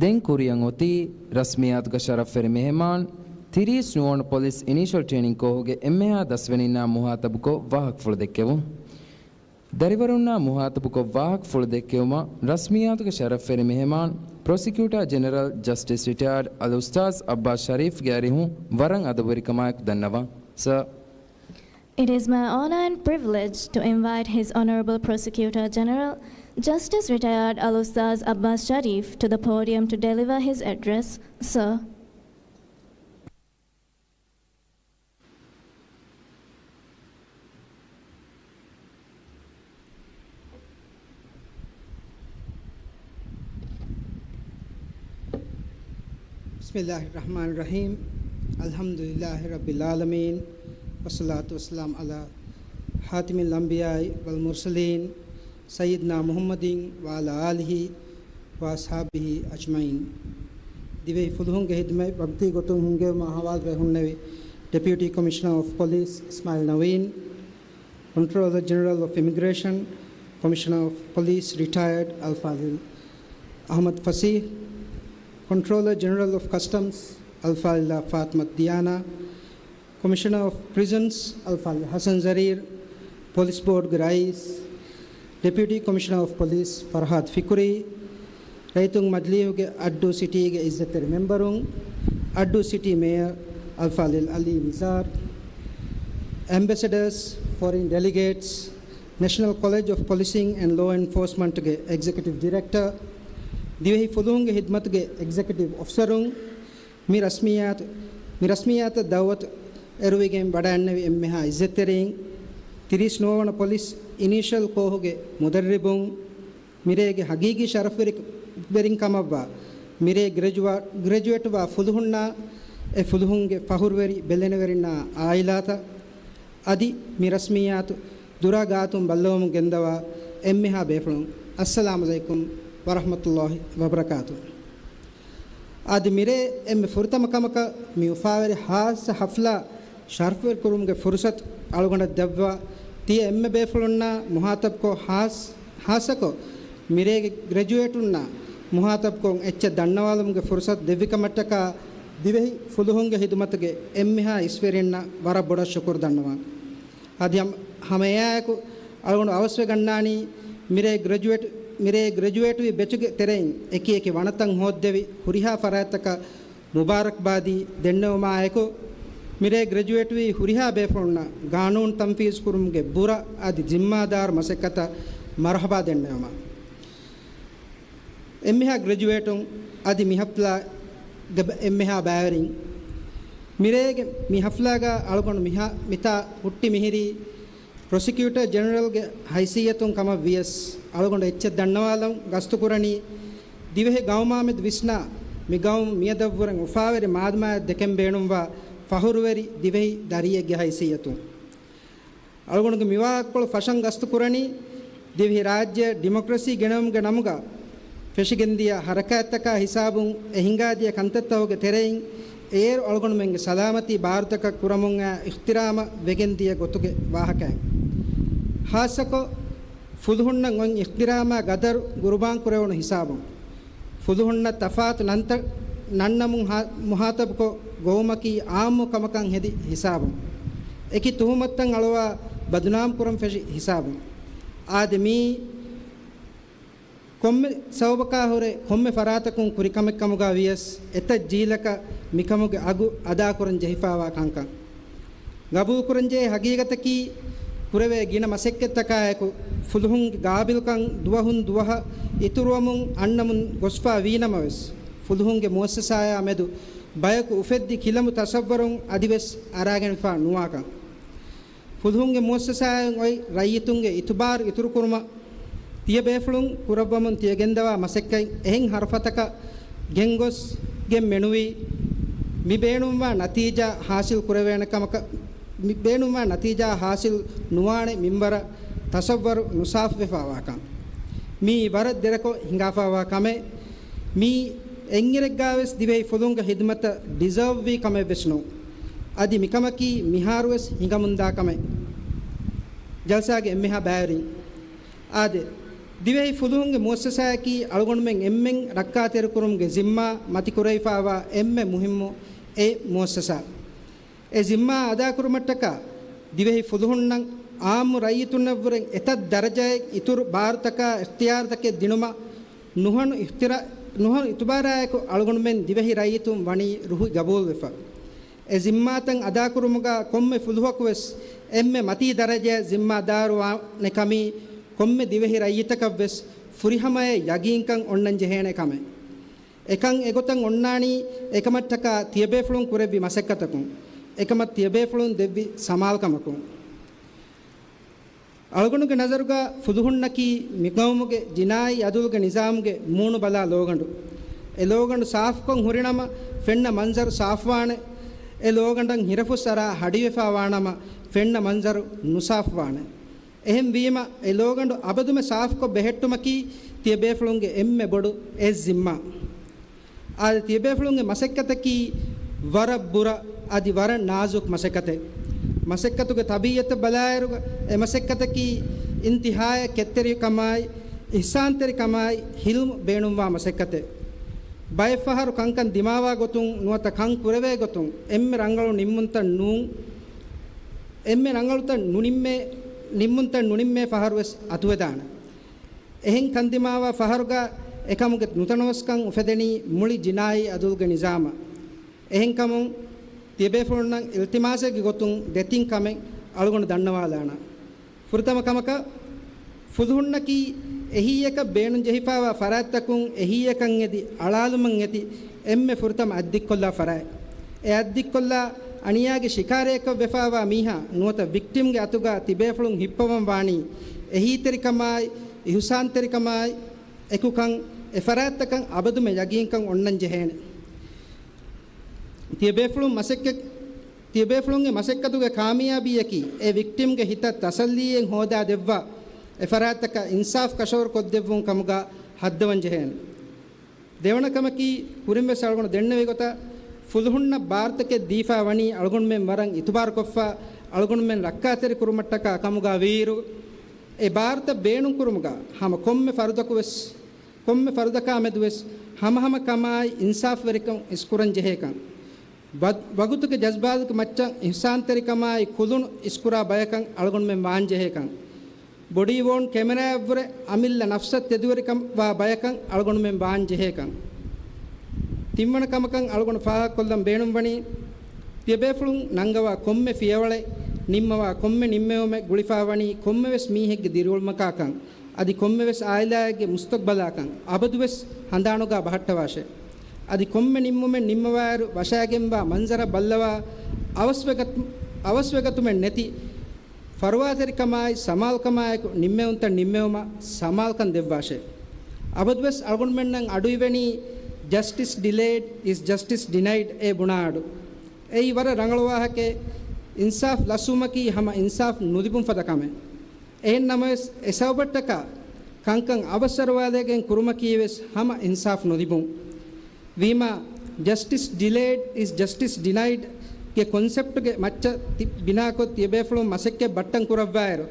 ދެން ކުރިއަށް އޮތީ ރަސްމިއްޔާތުގެ ޝަރަފްވެރި މެހެމާން، ތިރީސް ނުވަވަނަ ޕޮލިސް އިނީޝަލް ޓްރޭނިން ކޯހުގެ އެންމެހާ ދަސްވެރިންނާ މުހާތަބުކޮށް ވާހަކަފުޅު ދެއްކެވުން. ދަރިވަރުންނާ މުހާތަބުކޮށް ވާހަކަފުޅު ދެއްކެވުމަށް ރަސްމިއްޔާތުގެ ޝަރަފްވެރި މެހެމާން، ޕްރޮސިކިއުޓާ ޖެނެރަލް ޖަސްޓިސް ރިޓަޔާޑް އަލްއުސްތާޛް ޢައްބާސް ޝަރީފްގެ އަރިހުން ވަރަށް އަދަބުވެރިކަމާއެކު ދަންނަވަން. ސާ. It is my honor and privilege to invite His Honorable Prosecutor General, Justice Retired Al-Ustaz Abbas Sharif, to the podium to deliver his address. Sir. بسم الله الرحمن الرحيم. الحمد لله رب العالمين. والصلاة والسلام على خاتم الأنبياء والمرسلين سيدنا محمد وعلى آله وأصحابه أجمعين. ދިވެހި ފުލުހުންގެ ޚިދުމަތް ވަގުތީ ގޮތުން ހިންގެވުމަށް ހަވާލުވެ ހުންނެވި ޑެޕިއުޓީ ކޮމިޝަނަރ އޮފް ޕޮލިސް އިސްމާއިލް ނަވީން، ކޮންޓްރޯލަރ ޖެނެރަލް އޮފް އިމިގްރޭޝަން، ކޮމިޝަނަރ އޮފް ޕޮލިސް ރިޓަޔަރޑް އަލްފާޟިލް އަޙްމަދު ފަސީޙް، ކޮންޓްރޯލަރ ޖެނެރަލް އޮފް ކަސްޓަމްސް އަލްފާޟިލާ ފާޠިމަތު ދިޔާނާ، ކޮމިޝަނަރ އޮފް ޕްރިޒަންސް އަލްފާޟިލް ޙަސަން ޒަރީރް، ޕޮލިސް ބޯޑްގެ ރައީސް، ޑެޕިއުޓީ ކޮމިޝަނަރ އޮފް ޕޮލިސް ފަރްހާދު ފިކުރީ، ރައްޔިތުންގެ މަޖިލީހުގެ އައްޑޫ ސިޓީގެ އިއްޒަތްތެރި މެމްބަރުން، އައްޑޫ ސިޓީ މޭޔަރ އަލްފާޟިލް ޢަލީ ނިޒާރް، އެމްބެސެޑަރސް، ފޮރިން ޑެލިގޭޓްސް، ނެޝަނަލް ކޮލެޖް އޮފް ޕޮލިސިން އެންޑް ލޯ އެންފޯސްމަންޓްގެ އެގްޒެކެޓިވް ޑިރެކްޓަރ، ދިވެހި ފުލުހުންގެ ހިދުމަތުގެ އެގްޒެކެޓިވް އޮފިސަރުން، މި ރަސްމިއްޔާތު، މި ރަސްމިއްޔާތަށް ދައުވަތު އެރުވިގެން ވަޑައިންނެވި އެންމެހާ އިއްޒަތްތެރިން، ތިރީސް ނުވަވަނަ ޕޮލިސް އިނީޝަލް ކޯހުގެ މުދައްރިބުން، މިރޭގެ ހަގީގީ ޝަރަފްވެރި، ވެރިން ކަމަށްވާ، މިރޭ ގްރެޖުވާ، ގްރެޖުއޭޓްވާ ފުލުހުންނާ، އެ ފުލުހުންގެ ފަހުރުވެރި ބެލެނިވެރިންނާ އާއިލާތައް، އަދި މި ރަސްމިއްޔާތު ދުރާ ގާތުން ބައްލަވަމުން ގެންދަވާ އެންމެހާ ބޭފުޅުން، އައްސަލާމު ޢަލައިކުމް ވަރަޙްމަތުﷲ ވަބަރަކާތު. އަދި މިރޭ އެންމެ ފުރަތަމަ ކަމަކަށް މި އުފާވެރި ޚާއްޞަ ޙަފްލާ ޝަރަފްވެރިކުރުމުގެ ފުރުޞަތު އަޅުގަނޑަށް ދެއްވާ ތިޔަ އެންމެ ބޭފުޅުންނާ މުޚާޠަބްކޮށް، ޚާއްޞަ، ޚާއްޞަކޮށް މިރޭގެ ގްރެޖުއޭޓުންނާ މުޚާޠަބްކޮށް އެއްޗެއް ދަންނަވާލުމުގެ ފުރުޞަތު ދެއްވިކަމަށްޓަކާ ދިވެހި ފުލުހުންގެ ޚިދުމަތުގެ އެންމެހާ އިސްވެރިންނަށް ވަރަށް ބޮޑަށް ޝުކުރު ދަންނަވަން. އަދި ހަމަ، ހަމައެއާއެކު އަޅުގަނޑު އަވަސްވެ ގަންނާނީ، މިރޭ ގްރެޖުއޭޓް، މިރޭ ގްރެޖުއޭޓްވި ބެޗުގެ ތެރެއިން އެކި އެކި ވަނަތައް ހޯއްދެވި، ހުރިހާ ފަރާތްތަކަށް މުބާރަކްބާދީ ދެންނެވުމާއެކު، މިރޭ ގްރެޖުއޭޓްވި ހުރިހާ ބޭފުޅުންނަށް ގާނޫނު ތަންފީޒު ކުރުމުގެ ބުރަ އަދި ޒިންމާދާރު މަސައްކަތަށް މަރުޙަބާ ދެންނެވުމަށް. އެންމެހާ ގްރެޖުއޭޓުން އަދި މި ޙަފްލާގެ ބަ-، އެންމެހާ ބައިވެރިން. މިރޭގެ މި ޙަފްލާގަ އަޅުގަނޑު މިހާ، މިތާ ހުއްޓި މިހިރީ ޕްރޮސިކިއުޓަރ ޖެނެރަލްގެ ހައިސިއްޔަތުން ކަމަށް ވިޔަސް، އަޅުގަނޑު އެއްޗެއް ދަންނަވާލަން ގަސްތުކުރަނީ، ދިވެހި ގައުމާމެދު ވިސްނާ، މި ގައުމު މިއަދަށްވުރެން އުފާވެރި މާދަމާއަށް ދެކެން ބޭނުންވާ ފަހުރުވެރި ދިވެހި ދަރިއެއްގެ ހައިސިއްޔަތުން. އަޅުގަނޑުގެ މިވާހަކަކޮޅު ފަށަން ގަސްތު ކުރަނީ، ދިވެހި ރާއްޖެ ޑިމޮކްރަސީ ގެނައުމުގެ ނަމުގަ ފެށިގެންދިޔަ ހަރަކާތްތަކާ ހިސާބުން އެ ހިނގާދިޔަ ކަންތައްތަކުގެ ތެރެއިން އޭރު އަޅުގަނޑުމެންގެ ސަލާމަތީ ބާރުތަކަށް ކުރަމުން އައި އިޙްތިރާމަށް ވެގެންދިޔަ ގޮތުގެ ވާހަކައެއް. ޚާއްޞަކޮށް، ފުލުހުންނަށް އޮތް އިޙްތިރާމާ ގަދަރު ގުރުބާން ކުރެވުނު ހިސާބުން، ފުލުހުންނަށް ތަފާތު ނަންތައް ނަންނަމުން ހާ-، މުޚާޠަބުކޮށް ގޮވުމަކީ ޢާއްމު ކަމަކަށް ހެދި ހިސާބުން، އެކި ތުހުމަތުތައް އަޅުވާ ބަދުނާމް ކުރަން ފެށި ހިސާބުން. އާދެ، މީ ކޮންމެ ސަބަބަކާ ހުރެ ކޮންމެ ފަރާތަކުން ކުރި ކަމެއް ކަމުގަ ވިޔަސް، އެތައް ޖީލަކަށް މިކަމުގެ އަގު އަދާކުރަން ޖެހިފާވާ ކަންކަން. ގަބޫލުކުރަންޖެހޭ ހަގީގަތަކީ، ކުރެވޭ ގިނަ މަސައްކަތްތަކާއެކު، ފުލުހުންގެ ގާބިލްކަން ދުވަހުން ދުވަހަށް އިތުރުވަމުން އަންނަމުން ގޮސްފާ ވީނަމަވެސް، ފުލުހުންގެ މުއައްސަސާއާ މެދު ބަޔަކު އުފެއްދި ކިލަނބު ތަޞައްވަރުން އަދިވެސް އަރާގެންފާ ނުވާކަން. ފުލުހުންގެ މުއައްސަސާއިން އޮތް ރައްޔިތުންގެ އިތުބާރު އިތުރުކުރުމަށް، ތިޔަބޭފުޅުން ކުރައްވަމުން ތިޔަ ގެންދަވާ މަސައްކަތް އެހެން ހަރަފަތަކަށް ގެންގޮސްގެން މެނުވީ، މި ބޭނުންވާ ނަތީޖާ ޙާޞިލް ކުރެވޭނެ ކަމަކަށް، މި ބޭނުންވާ ނަތީޖާ ޙާޞިލް ނުވާނެ މިންވަރަށް ތަޞައްވަރު ނުސާފުވެފާވާކަން. މީ ވަރަށް ދެރަކޮށް ހިނގާފާވާ ކަމެއް. މީ އެއްއިރެއްގާވެސް ދިވެހި ފުލުހުންގެ ޚިދުމަތަށް ޑިޒާވްވީ ކަމެއްވެސް ނޫން. އަދި މިކަމަކީ މިހާރުވެސް ހިނގަމުންދާ ކަމެއް. ޖަލްސާގެ އެންމެހާ ބައިވެރިން. އާދެ، ދިވެހި ފުލުހުންގެ މުއައްސަސާއަކީ އަޅުގަނޑުމެން އެންމެން ރައްކާތެރިކުރުމުގެ ޒިންމާ މަތިކުރެވިފާވާ އެންމެ މުހިއްމު އެއް މުއައްސަސާ. އެ ޒިންމާ އަދާކުރުމަށްޓަކާ، ދިވެހި ފުލުހުންނަށް އާއްމު ރައްޔިތުންނަށްވުރެން އެތައް ދަރަޖައެއް އިތުރު ބާރުތަކާ އިޚްތިޔާރުތަކެއް ދިނުމަށް ނުހަނު އިޚްތިރާ-، ނުހަނު އިތުބާރާއެކު އަޅުގަނޑުމެން ދިވެހި ރައްޔިތުން ވަނީ ރުހި ގަބޫލުވެފަ. އެ ޒިންމާތައް އަދާކުރުމުގަ ކޮންމެ ފުލުހަކުވެސް އެންމެ މަތީ ދަރަޖައަށް ޒިންމާދާރު ވާނެ ކަމީ ކޮންމެ ދިވެހި ރައްޔިތަކަށްވެސް ފުރިހަމައަށް ޔަގީންކަން އޮންނަން ޖެހޭނެ ކަމެއް. އެކަން އެގޮތަށް އޮންނާނީ އެކަމަށްޓަކާ ތިޔަބޭފުޅުން ކުރެއްވި މަސައްކަތަކުން، އެކަމަށް ތިޔަބޭފުޅުން ދެއްވި ސަމާލުކަމަކުން. އަޅުގަނޑުގެ ނަޒަރުގަ ފުލުހުންނަކީ މިގައުމުގެ ޖިނާއީ އަދުލުގެ ނިޒާމުގެ މޫނުބަލާ ލޯގަނޑު. އެ ލޯގަނޑު ސާފުކޮށް ހުރިނަމަ ފެންނަ މަންޒަރު ސާފުވާނެ. އެ ލޯގަނޑަށް ހިރަފުސް އަރާ ހަޑިވެފާވާނަމަ ފެންނަ މަންޒަރު ނުސާފުވާނެ. އެހެންވީމަ، އެ ލޯގަނޑު އަބަދުމެ ސާފުކޮށް ބެހެއްޓުމަކީ ތިޔަބޭފުޅުންގެ އެންމެ ބޮޑު އެއް ޒިންމާ. އާދެ، ތިޔަބޭފުޅުންގެ މަސައްކަތަކީ ވަރަށް ބުރަ، އަދި ވަރަށް ނާޒުކު މަސައްކަތެއް. މަސައްކަތުގެ ތަބީއަތަށް ބަލާއިރުގަ، އެ މަސައްކަތަކީ އިންތިހާއަށް ކެތްތެރިކަމާއި، އިޙްސާންތެރިކަމާއި، ޙިލްމު ބޭނުންވާ މަސައްކަތެއް. ބައެއް ފަހަރު ކަންކަން ދިމާވާ ގޮތުން ނުވަތަ ކަން ކުރެވޭ ގޮތުން އެންމެ ރަނގަޅު ނިންމުންތައް ނޫން، އެންމެ ރަނގަޅުތައް ނުނިންމޭ، ނިންމުންތައް ނުނިންމޭ ފަހަރުވެސް އަތުވެދާނެ. އެހެން ކަންދިމާވާ ފަހަރުގަ އެކަމުގެ ނުތަނަވަސްކަން އުފެދެނީ މުޅި ޖިނާއީ އަދުލުގެ ނިޒާމަށް. އެހެންކަމުން ތިޔަބޭފުޅުންނަށް އިލްތިމާސެއްގެ ގޮތުން ދެތިން ކަމެއް އަޅުގަނޑު ދަންނަވާލާނަން. ފުރަތަމަ ކަމަކަށް، ފުލުހުންނަކީ އެހީއަކަށް ބޭނުންޖެހިފާވާ ފަރާތްތަކުން އެހީއަކަށް އެދި އަޅާލުމަށް އެދި އެންމެ ފުރަތަމަ އަތްދިއްކޮށްލާ ފަރާތް. އެ އަތްދިއްކޮށްލާ އަނިޔާގެ ޝިކާރައަކަށް ވެފާވާ މީހާ ނުވަތަ ވިކްޓިމްގެ އަތުގަ ތިބޭފުޅުން ހިއްޕަވަން ވާނީ އެހީތެރިކަމާއި، އިހުސާންތެރިކަމާއި އެކުކަން، އެ ފަރާތްތަކަށް އަބަދުމެ ޔަގީންކަން އޮންނަން ޖެހޭނެ. ތިޔަބޭފުޅުން މަސައްކަތް، ތިޔަބޭފުޅުންގެ މަސައްކަތުގެ ކާމިޔާބީއަކީ އެ ވިކްޓިމްގެ ހިތަށް ތަސައްލީއެއް ހޯދާ ދެއްވާ، އެ ފަރާތްތަކަށް އިންސާފް ކަށަވަރު ކޮށްދެއްވުން ކަމުގަ ހައްދަވަން ޖެހޭނެ. ދެވަނަ ކަމަކީ، ކުރިންވެސް އަޅުގަނޑު ދެންނެވި ގޮތަށް، ފުލުހުންނަށް ބާރުތަކެއް ދީފާ ވަނީ އަޅުގަނޑުމެން ވަރަށް އިތުބާރުކޮށްފަ، އަޅުގަނޑުމެން ރައްކާތެރި ކުރުމަށްޓަކާ ކަމުގަ ވީއިރު، އެ ބާރުތައް ބޭނުން ކުރުމުގަ ހަމަ ކޮންމެ ފަރުދަކު ވެސް، ކޮންމެ ފަރުދަކާ މެދު ވެސް ހަމަހަމަ ކަމާއި އިންސާފްވެރިކަން އިސްކުރަން ޖެހޭކަން، ވަ-، ވަގުތުގެ ޖަޒްބާތުގެ މައްޗަށް އިހުސާންތެރިކަމާއި ކުލުނު އިސްކުރާ ބަޔަކަށް އަޅުގަނޑުމެން ވާން ޖެހޭކަން، ބޮޑީ ވޯން ކެމެރާއަށްވުރެ އަމިއްލަ ނަފްސަށް ތެދުވެރިކަން ވާ ބަޔަކަށް އަޅުގަނޑުމެން ވާން ޖެހޭކަން. ތިންވަނަ ކަމަކަށް އަޅުގަނޑު ފާހަގަކޮށްލަން ބޭނުންވަނީ، ތިޔަބޭފުޅުން ނަންގަވާ ކޮންމެ ފިޔަވަޅެއް، ނިންމަވާ ކޮންމެ ނިންމެވުމެއް ގުޅިފާވަނީ ކޮންމެވެސް މީހެއްގެ ދިރިއުޅުމަކާކަން، އަދި ކޮންމެވެސް އާއިލާއެއްގެ މުސްތަގްބަލާކަން އަބަދުވެސް ހަނދާނުގަ ބަހައްޓަވާށޭ. އަދި ކޮންމެ ނިންމުމެއް ނިންމަވާއިރު ވަށާގެންވާ މަންޒަރަށް ބައްލަވާ، އަވަސްވެގަތު-، އަވަސްވެގަތުމެއް ނެތި، ފަރުވާތެރިކަމާއި ސަމާލުކަމާއެކު ނިންމެވުންތައް ނިންމެވުމަށް ސަމާލުކަން ދެއްވާށޭ. އަބަދުވެސް އަޅުގަނޑުމެންނަށް އަޑުއިވެނީ، "Justice delayed is justice denied" އޭ ބުނާ އަޑު. އެއީ ވަރަށް ރަނގަޅު ވާހަކައެއް. އިންސާފް ލަސްވުމަކީ ހަމަ އިންސާފް ނުލިބުން ފަދަ ކަމެއް. އެހެން ނަމަވެސް، އެ ސަބަބަށްޓަކާ ކަންކަން އަވަސްއަރުވާލައިގެން ކުރުމަކީ ވެސް ހަމަ އިންސާފް ނުލިބުން. ވީމާ، "Justice delayed is justice denied" ގެ ކޮންސެޕްޓްގެ މައްޗަށް ތި-، ބިނާކޮށް، ތިޔަބޭފުޅުން މަސައްކަތް ބައްޓަން ކުރައްވާއިރު،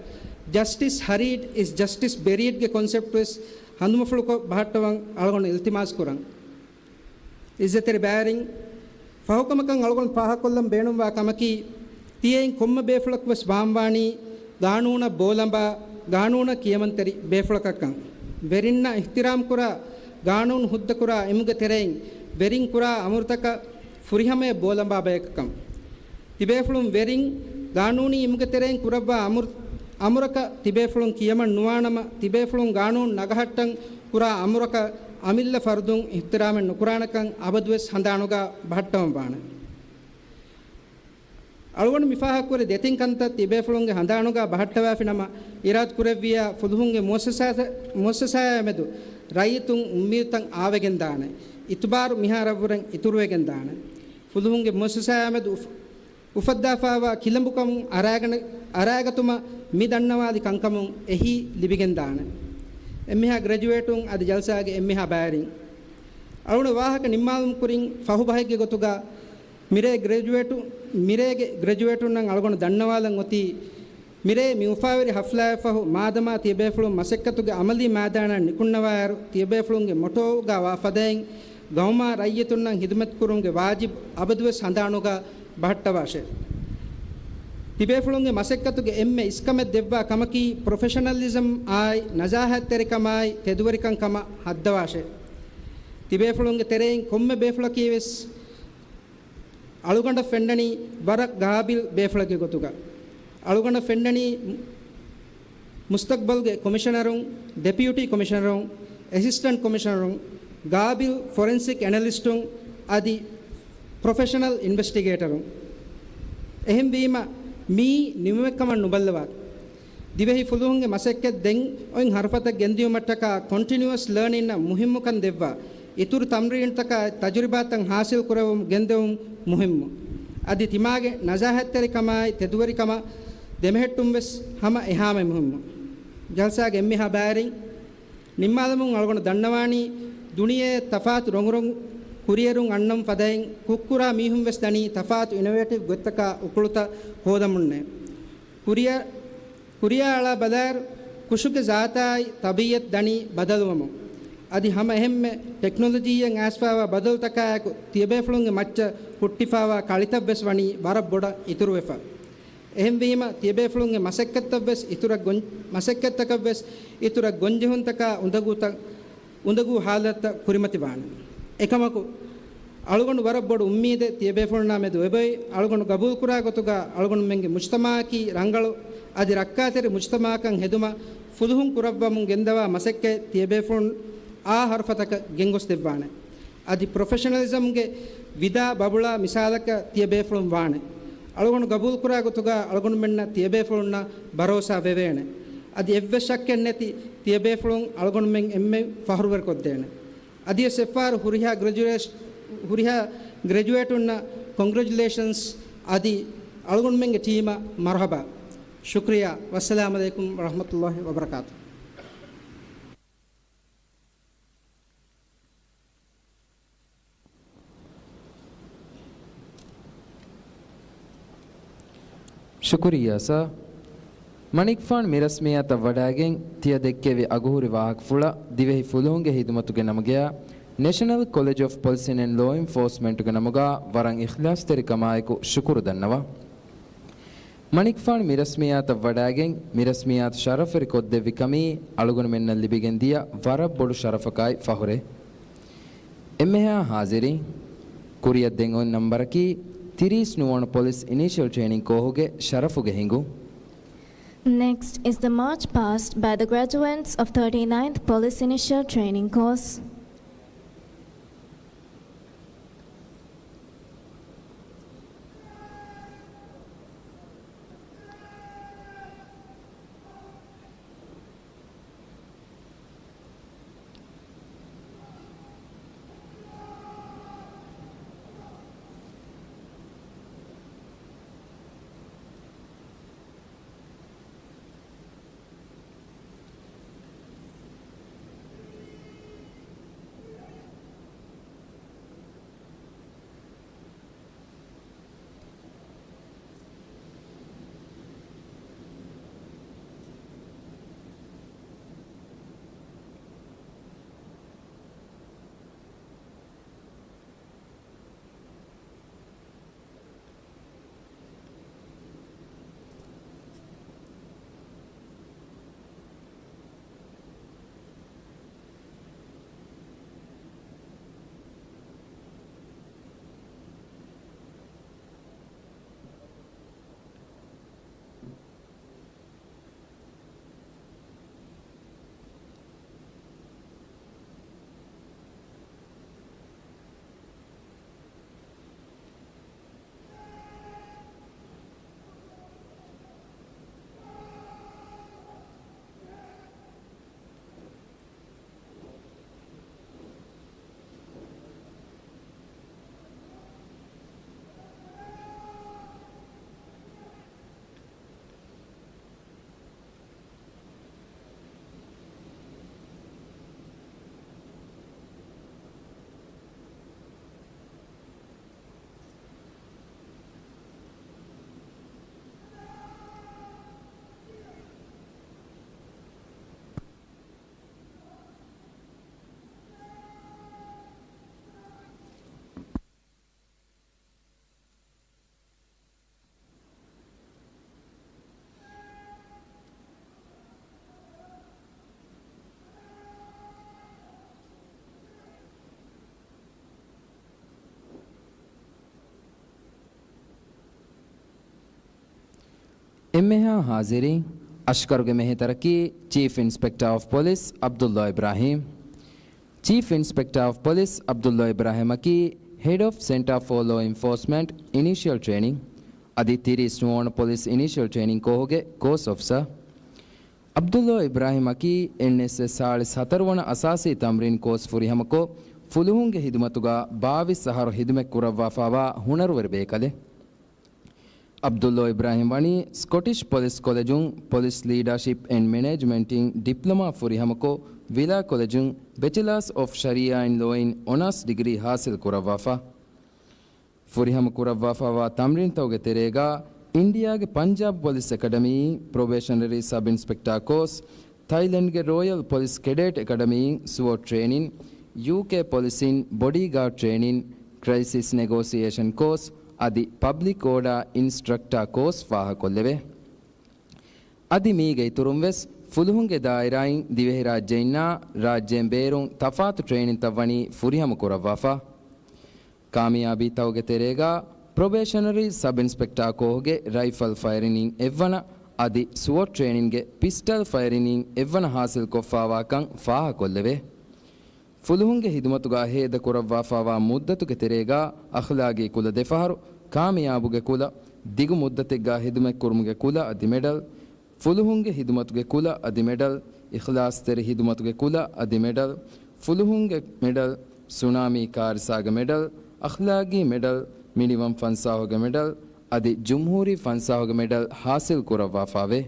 "Justice hurried is justice buried" ގެ ކޮންސެޕްޓް ވެސް ހަނދުމަފުޅުކޮށް ބަހައްޓަވަން އަޅުގަނޑު އިލްތިމާސް ކުރަން. އިއްޒަތްތެރި ބައިވެރިން، ފަހުކަމަކަށް އަޅުގަނޑު ފާހަގަކޮށްލަން ބޭނުންވާ ކަމަކީ، ތިޔައިން ކޮންމެ ބޭފުޅަކު ވެސް ވާންވާނީ ގާނޫނަށް ބޯލަނބާ، ގާނޫނަށް ކިޔަމަންތެރި ބޭފުޅަކަށްކަން. ވެރިންނަށް އިޙްތިރާމްކުރާ، ގާނޫނު ހުއްދަކުރާ އިމުގެ ތެރެއިން ވެރިން ކުރާ އަމުރުތަކަށް ފުރިހަމަޔަށް ބޯލަނބާ ބަޔަކަށްކަން. ތިބޭފުޅުން ވެރިން ގާނޫނީ އިމުގެ ތެރެއިން ކުރައްވާ އަމުރު-، އަމުރަކަށް ތިބޭފުޅުން ކިޔަމަން ނުވާނަމަ، ތިބޭފުޅުން ގާނޫނު ނަގަހައްޓަން ކުރާ އަމުރަކަށް އަމިއްލަ ފަރުދުން އިޙްތިރާމެއް ނުކުރާނެކަން އަބަދުވެސް ހަނދާނުގަ ބަހައްޓަވަން ވާނެ. އަޅުގަނޑު މިފާހަގަކުރި ދެތިން ކަންތައް ތިބޭފުޅުންގެ ހަނދާނުގަ ބަހައްޓަވާފިނަމަ، އިރާދަ ކުރެއްވިޔާ ފުލުހުންގެ މުއައްސަސާތަ-، މުއައްސަސާއާމެދު ރައްޔިތުން އުއްމީދުތައް އާވެގެންދާނެ. އިތުބާރު މިހާރަށްވުރެން އިތުރުވެގެންދާނެ. ފުލުހުންގެ މުއައްސަސާއާމެދު އުފް-، އުފައްދާފާވާ ކިލަނބުކަމުން އަރާގަނެ-، އަރާގަތުމަށް މި ދަންނަވާލި ކަންކަމުން އެހީ ލިބިގެންދާނެ. އެންމެހާ ގްރެޖުއޭޓުން އަދި ޖަލްސާގެ އެންމެހާ ބައިވެރިން. އަޅުގަނޑު ވާހަކަ ނިންމާލުމުގެ ކުރިން ފަހުބަހެއްގެ ގޮތުގަ މިރޭ ގްރެޖުއޭޓު-، މިރޭގެ ގްރެޖުއޭޓުންނަށް އަޅުގަނޑު ދަންނަވާލަން އޮތީ، މިރޭ މި އުފާވެރި ހަފްލާއަށްފަހު މާދަމާ ތިޔަބޭފުޅުން މަސައްކަތުގެ އަމަލީ މައިދާނަށް ނިކުންނަވާއިރު، ތިޔަބޭފުޅުންގެ މޮޓޯގަ ވާ ފަދައިން ގައުމާ ރައްޔިތުންނަށް ހިދުމަތްކުރުމުގެ ވާޖިބު އަބަދުވެސް ހަނދާނުގަ ބަހައްޓަވާށޭ. ތިބޭފުޅުންގެ މަސައްކަތުގެ އެންމެ އިސްކަމެއް ދެއްވާ ކަމަކީ، ޕްރޮފެޝަނަލިޒަމް އާއި ނަޒާހަތްތެރިކަމާއި ތެދުވެރިކަން ކަމަށް ހައްދަވާށޭ. ތިބޭފުޅުންގެ ތެރެއިން ކޮންމެ ބޭފުޅަކީ ވެސް އަޅުގަނޑަށް ފެންނަނީ ވަރަށް ގާބިލް ބޭފުޅެއްގެ ގޮތުގަ. އަޅުގަނޑަށް ފެންނަނީ މުސްތަގްބަލްގެ ކޮމިޝަނަރުން، ޑެޕިއުޓީ ކޮމިޝަނަރުން، އެސިސްޓެންޓް ކޮމިޝަނަރުން، ގާބިލް ފޮރެންސިކް އެނަލިސްޓުން އަދި ޕްރޮފެޝަނަލް އިންވެސްޓިގޭޓަރުން. އެހެންވީމަ، މިއީ ނިމުމެއްކަމަށް ނުބައްލަވާ. ދިވެހި ފުލުހުންގެ މަސައްކަތް ދެން އޮތް ހަރުފަތަށް ގެންދިޔުމަށްޓަކާ ކޮންޓިނިއުއަސް ލާނިންއަށް މުހިއްމުކަން ދެއްވާ، އިތުރު ތަމްރީނުތަކާ ތަޖުރިބާތައް ހާސިލް ކުރެވުމަށް ގެންދެވުން މުހިއްމު. އަދި ތިމާގެ ނަޒާހަތްތެރިކަމާއި ތެދުވެރިކަމަށް ދެމެހެއްޓުން ވެސް ހަމަ އެހާމެ މުހިއްމު. ޖަލްސާގެ އެންމެހާ ބައިވެރިން، ނިންމާލަމުން އަޅުގަނޑު ދަންނަވާނީ، ދުނިޔެއަށް ތަފާތު ރޮނގުރޮނގު ކުރިއެރުން އަންނަން ފަދައިން ކުށްކުރާ މީހުން ވެސް ދަނީ ތަފާތު އިނޮވޭޓިވް ގޮތްތަކާ އުކުޅުތައް ހޯދަމުންނޭ. ކުރިއަށް، ކުރިއަށް އަޅާ ބަލާއިރު، ކުށުގެ ޒާތާއި ތަބީއަތު ދަނީ ބަދަލުވަމުން. އަދި ހަމަ އެހެންމެ ޓެކްނޮލޮޖީއަށް އައިސްފާވާ ބަދަލުތަކާއެކު، ތިޔަބޭފުޅުންގެ މައްޗަށް ހުއްޓިފާވާ ކަޅިތައް ވެސް ވަނީ ވަރަށް ބޮޑަށް އިތުރުވެފަ. އެހެންވީމަ، ތިޔަބޭފުޅުންގެ މަސައްކަތްތައް ވެސް އިތުރަށް ގޮން-، މަސައްކަތްތަކަށް ވެސް އިތުރަށް ގޮންޖެހުންތަކާ އުނދަގޫތައް، އުނދަގޫ ހާލަތްތައް ކުރިމަތިވާނެ. އެކަމަކު، އަޅުގަނޑު ވަރަށް ބޮޑު އުއްމީދެއް ތިޔަބޭފުޅުންނާ މެދު އެބައޮތް. އަޅުގަނޑު ގަބޫލުކުރާ ގޮތުގަ އަޅުގަނޑުމެންގެ މުޖްތަމައަކީ ރަނގަޅު، އަދި ރައްކާތެރި މުޖްތަމައަކަށް ހެދުމަށް ފުލުހުން ކުރައްވަމުން ގެންދަވާ މަސައްކަތް ތިޔަބޭފުޅުން އާ ހަރުފަތަކަށް ގެންގޮސްދެއްވާނެ. އަދި ޕްރޮފެޝަނަލިޒަމްގެ ވިދާ ބަބުޅާ މިސާލަކަށް ތިޔަބޭފުޅުން ވާނެ. އަޅުގަނޑު ގަބޫލުކުރާ ގޮތުގަ އަޅުގަނޑުމެންނަށް ތިޔަބޭފުޅުންނަށް ބަރޯސާ ވެވޭނެ. އަދި އެއްވެސް ޝައްކެއް ނެތި ތިޔަބޭފުޅުން އަޅުގަނޑުމެން އެންމެ ފަހުރުވެރިކޮށްދޭނެ. އަދިވެސް އެއްފަހަރު ހުރިހާ ގްރެޖުއޭޝް-، ހުރިހާ ގްރެޖުއޭޓުންނަށް ކޮންގްރެޖުލޭޝަންސް އަދި އަޅުގަނޑުމެންގެ ޓީމަށް މަރުހަބާ. ޝުކްރިޔާ. ވައްސަލާމް ޢަލައިކުމް ވަރަޙްމަތުﷲ ވަބަރަކާތު. ޝުކުރިއްޔާ ސާ. މަނިކުފާނު މިރަސްމިއްޔާތަށް ވަޑައިގެން ތިޔަ ދެއްކެވި އަގުހުރި ވާހަކަފުޅަށް ދިވެހި ފުލުހުންގެ ހިދުމަތުގެ ނަމުގައި ނެޝަނަލް ކޮލެޖް އޮފް ޕޮލިސިން އެންޑް ލޯ އެންފޯސްމަންޓުގެ ނަމުގަ ވަރަށް އިޚްލާޞްތެރިކަމާއެކު ޝުކުރު ދަންނަވަން. މަނިކުފާނު މިރަސްމިއްޔާތަށް ވަޑައިގެން މިރަސްމިއްޔާތު ޝަރަފުވެރި ކޮށްދެއްވި ކަމީ އަޅުގަނޑުމެންނަށް ލިބިގެންދިޔަ ވަރަށް ބޮޑު ޝަރަފަކާއި ފަހުރެއް. އެންމެހާ ހާޒިރީން، ކުރިއަށް ދެން އޮތް ނަމްބަރަކީ ތިރީސް ނުވަވަނަ ޕޮލިސް އިނީޝިއަލް ޓްރޭނިން ކޯހުގެ ޝަރަފުގެ ހިނގުން. Next is the march past by the graduates of thirty-ninth Police Initial Training Course. އެންމެހާ ހާޒިރީން، އަޝްކަރުގެ މެހެތަރަކީ ޗީފް އިންސްޕެކްޓާ އޮފް ޕޮލިސް ޢަބްދުﷲ އިބްރާހީމް. ޗީފް އިންސްޕެކްޓާ އޮފް ޕޮލިސް ޢަބްދުﷲ އިބްރާހީމަކީ ހެޑް އޮފް ސެންޓާ ފޯ ލޯ އެންފޯސްމަންޓް އިނީޝިއަލް ޓްރޭނިން އަދި ތިރީސް ނުވަވަނަ ޕޮލިސް އިނީޝިއަލް ޓްރޭނިން ކޯހުގެ ކޯސް އޮފިސަރ. ޢަބްދުﷲ އިބްރާހީމަކީ އެންއެސްއެސް ސާޅީސް ހަތަރު ވަނަ އަސާސީ ތަމްރީން ކޯސް ފުރިހަމަކޮށް، ފުލުހުންގެ ހިދުމަތުގަ ބާވީސް އަހަރު ހިދުމަތް ކުރައްވާފައިވާ ހުނަރުވެރި ބޭކަލެއް. ޢަބްދުﷲ އިބްރާހީމް ވަނީ ސްކޮޓިޝް ޕޮލިސް ކޮލެޖުން ޕޮލިސް ލީޑާޝިޕް އެންޑް މެނޭޖްމަންޓް އިން ޑިޕްލޮމާ ފުރިހަމަކޮށް، ވިލާ ކޮލެޖުން ބެޗެލާސް އޮފް ޝަރީޢާ އިން ލޯ އިން އޮނާސް ޑިގްރީ ހާސިލް ކުރައްވާފަ. ފުރިހަމަ ކުރައްވާފައިވާ ތަމްރީންތަކުގެ ތެރޭގަ، އިންޑިއާގެ ޕަންޖާބް ޕޮލިސް އެކަޑަމީ ޕްރޮބޭޝަނަރީ ސަބް އިންސްޕެކްޓާ ކޯސް، ތައިލެންޑްގެ ރޯޔަލް ޕޮލިސް ކެޑޭޓް އެކަޑަމީ ސްވޯޓް ޓްރޭނިން، ޔޫކޭ ޕޮލިސިން ބޮޑީގާޑް ޓްރޭނިން، ކްރައިސިސް ނެގޯސިއޭޝަން ކޯސް އަދި ޕަބްލިކް އޯޑާ އިންސްޓްރަކްޓާ ކޯސް ފާހަގަކޮށްލެވޭ. އަދި މީގެ އިތުރުން ވެސް ފުލުހުންގެ ދާއިރާއިން ދިވެހިރާއްޖެއިންނާ ރާއްޖޭން ބޭރުން ތަފާތު ޓްރޭނިންތައް ވަނީ ފުރިހަމަ ކުރައްވާފަ. ކާމިޔާބީތަކުގެ ތެރޭގަ ޕްރޮބޭޝަނަރީ ސަބް އިންސްޕެކްޓާ ކޯހުގެ ރައިފަލް ފަޔަރިންއިން އެއްވަނަ އަދި ސުވޮޓް ޓްރޭނިންގެ ޕިސްޓަލް ފަޔަރިންއިން އެއްވަނަ ހާސިލްކޮށްފާވާކަން ފާހަކޮށްލެވޭ. ފުލުހުންގެ ހިދުމަތުގަ ހޭދަކުރައްވާފާވާ މުއްދަތުގެ ތެރޭގަ އަޚްލާގީ ކުލަ ދެފަހަރު، ކާމިޔާބުގެ ކުލަ، ދިގު މުއްދަތެއްގަ ހިދުމަތްކުރުމުގެ ކުލަ އަދި މެޑަލް، ފުލުހުންގެ ހިދުމަތުގެ ކުލަ އަދި މެޑަލް، އިޚްލާޞްތެރި ހިދުމަތުގެ ކުލަ އަދި މެޑަލް، ފުލުހުންގެ މެޑަލް، ސުނާމީ ކާރިސާގެ މެޑަލް، އަޚްލާގީ މެޑަލް، މިނިވަން ފަންސާހުގެ މެޑަލް އަދި ޖުމްހޫރީ ފަންސާހުގެ މެޑަލް ހާސިލް ކުރައްވާފާވޭ.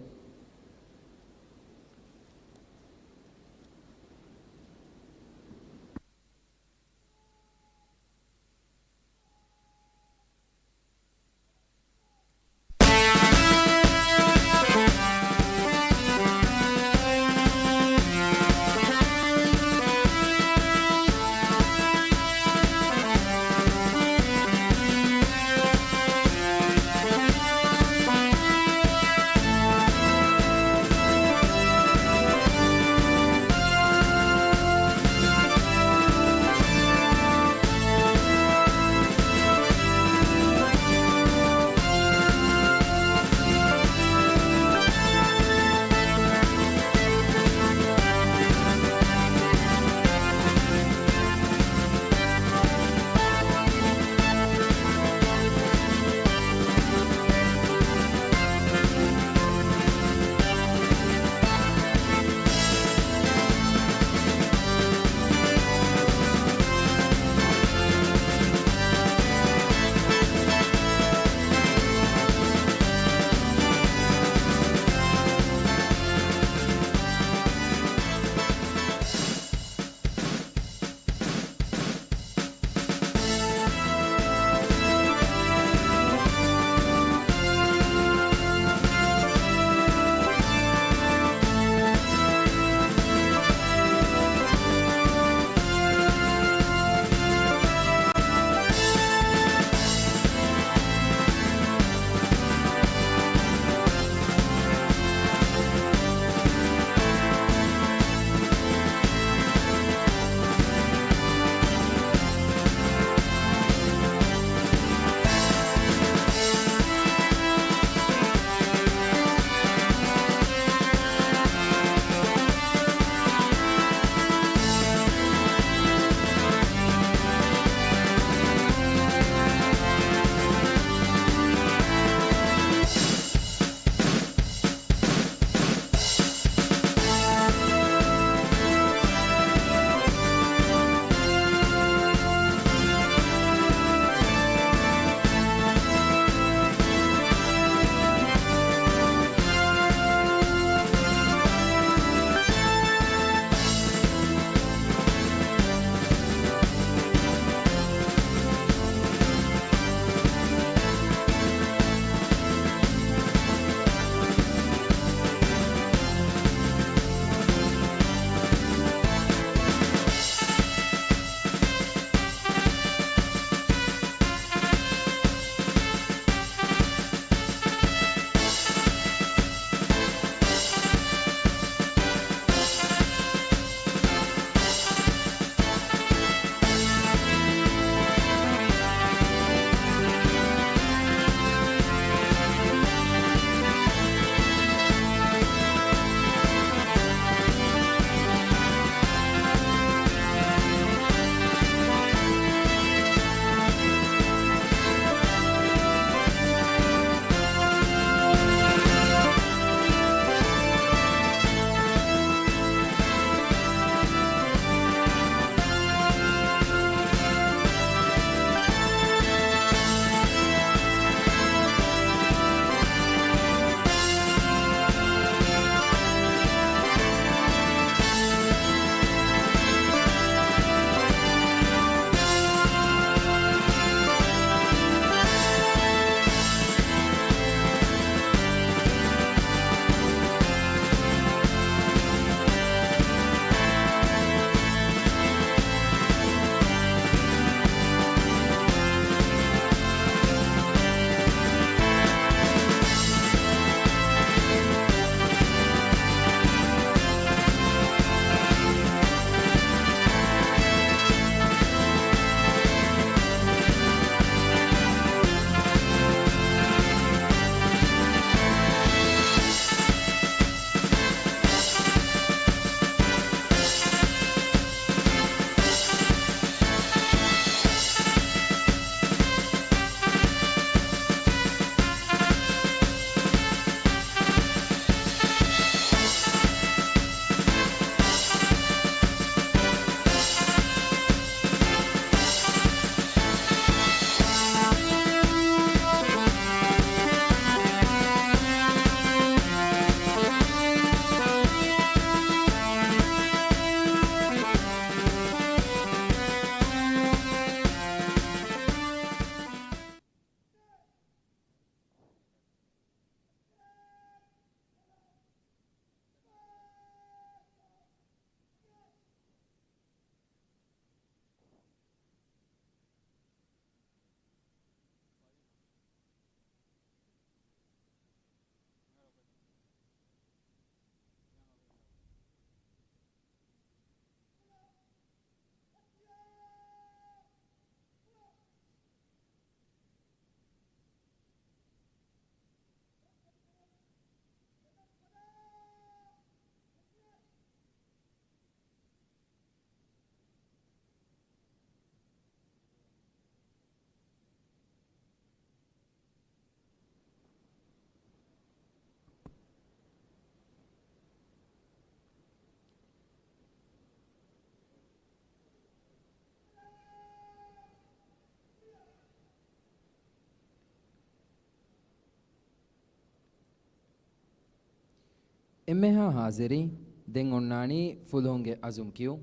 އެންމެހާ ހާޒިރީން، ދެން އޮންނާނީ ފުލުހުންގެ އަޒުމް ކިޔުން.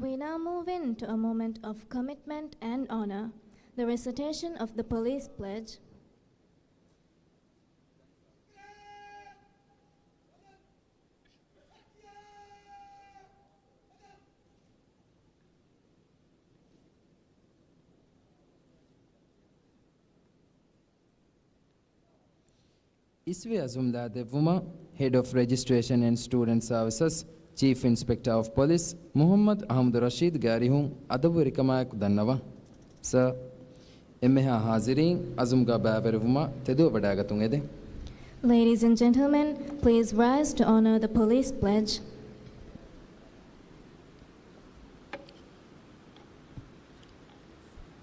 We now move into a moment of commitment and honor, the recitation of the police pledge. އިސްވެ އަޒުމްލާ ދެއްވުމަށް، Head of Registration and Student Services, Chief Inspector of Police, މުޙައްމަދު އަޙްމަދު ރަޝީދުގެ އަރިހުން އަދަބުވެރިކަމާއެކު ދަންނަވަން. ސަރ، އެންމެހާ ހާޒިރީން އަޒުމްގަ ބައިވެރިވުމަށް ތެދުވެވަޑައިގަތުން އެދެން. Ladies and gentlemen, please rise to honor the police pledge.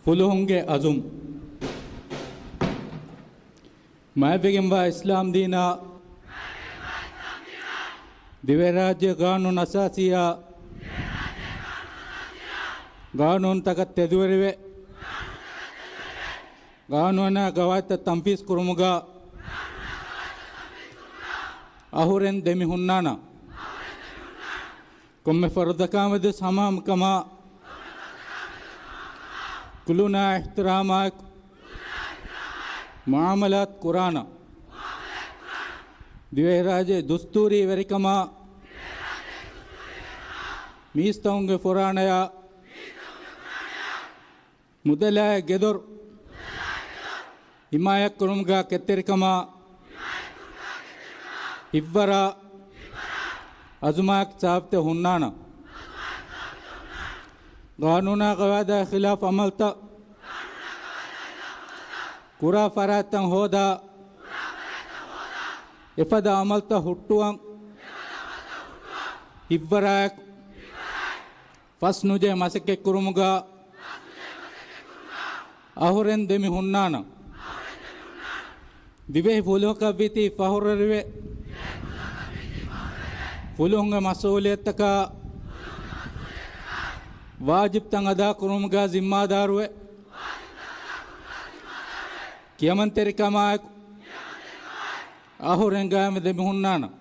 ފުލުހުންގެ އަޒުމް. މާތްވެގެންވާ އިސްލާމް ދީނާ، ދިވެހިރާއްޖޭ ގާނޫނު އަސާސީއާ، ގާނޫނުތަކަށް ތެދުވެރިވެ، ގާނޫނާ ގަވާއިދުތައް ތަންފީޒު ކުރުމުގަ އަހުރެން ދެމި ހުންނާނަން. ކޮންމެ ފަރުދަކާމެދުވެސް ހަމަހަމަކަމާ، ކުލުނާ އިޙްތިރާމާއެކު މުޢާމަލާތު ކުރާނަން. ދިވެހިރާއްޖޭ ދުސްތޫރީ ވެރިކަމާ، މީސްތަކުންގެ ފުރާނަޔާ، މުދަލާއި ގެދޮރު ހިމާޔަތްކުރުމުގަ ކެތްތެރިކަމާ، ހިއްވަރާ އަޒުމާއެކު ސާބިތެއް ހުންނާނަން. ގާނޫނާ ގަވާއިދާ ޚިލާފު އަމަލުތައް ކުރާ ފަރާތްތައް ހޯދާ، އެފަދަ އަމަލުތައް ހުއްޓުވަން، ހިއްވަރާއެކު ފަސްނުޖެހި މަސައްކަތްކުރުމުގަ އަހުރެން ދެމި ހުންނާނަން. ދިވެހި ފުލުހަކަށްވީތީ ފަޚުރުވެރިވެ، ފުލުހުންގެ މަސްއޫލިއްޔަތަކާ ވާޖިބްތައް އަދާކުރުމުގަ ޒިންމާދާރުވެ، ކިޔަމަންތެރިކަމާއެކު އަހުރެން ގާއިމު ދެމި ހުންނާނަން.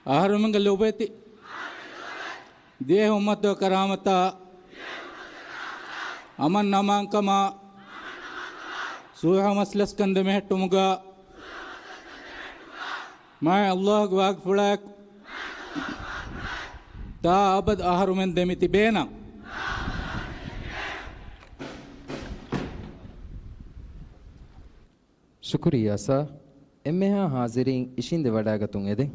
އަހަރުމެންގެ ލޮބުވެތި ދިވެހި އުއްމަތުގެ ކަރާމަތާ، އަމަން އަމާންކަމާ، ސުލްހަ މަސްލަސްކަން ދެމެހެއްޓުމުގަ މާތް ﷲ ގެ ވާގިފުޅާއެކު ތާ އަބަދު އަހަރުމެން ދެމި ތިބޭނަން. ޝުކުރިއްޔާ ސާ. އެންމެހާ ހާޒިރީން އިށީނދެވަޑައިގަތުން އެދެން.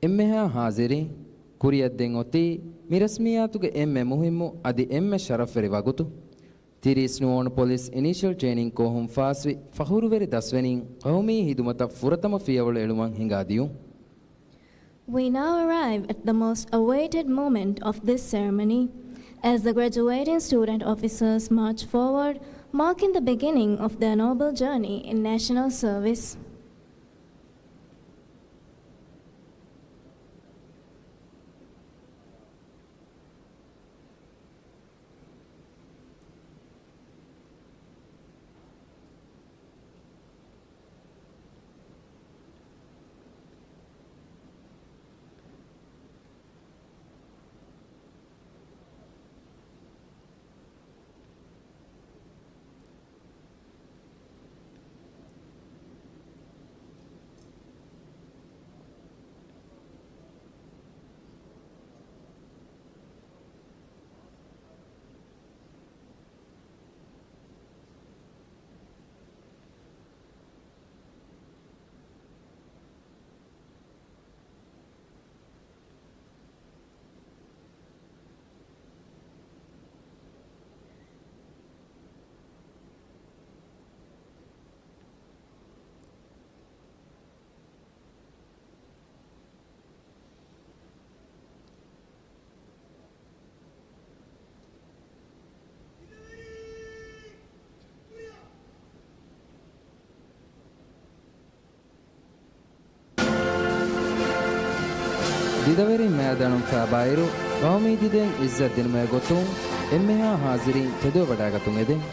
އެންމެހާ ހާޒިރީން، ކުރިއަށް ދެން އޮތީ މި ރަސްމިއްޔާތުގެ އެންމެ މުހިއްމު އަދި އެންމެ ޝަރަފްވެރި ވަގުތު. ތިރީސް ނުވަވަނަ ޕޮލިސް އިނީޝަލް ޓްރެއިނިން ކޯހުން ފާސްވި ފަޚުރުވެރި ދަސްވެރިން ޤައުމީ ހިދުމަތަށް ފުރަތަމަ ފިޔަވަޅު އެޅުމަށް ހިނގާ ދިޔުން. We now arrive at the most awaited moment of this ceremony, as the graduating student officers march forward, marking the beginning of their noble journey in national service. ދިދަވެރިން މައިދާނުން ފާބާއިރު، ގައުމީ ދިދައިން އިއްޒަތް ދިނުމުގެ ގޮތުން އެންމެހާ ހާޒިރީން ތެދުވެވަޑައިގަތުން އެދެން.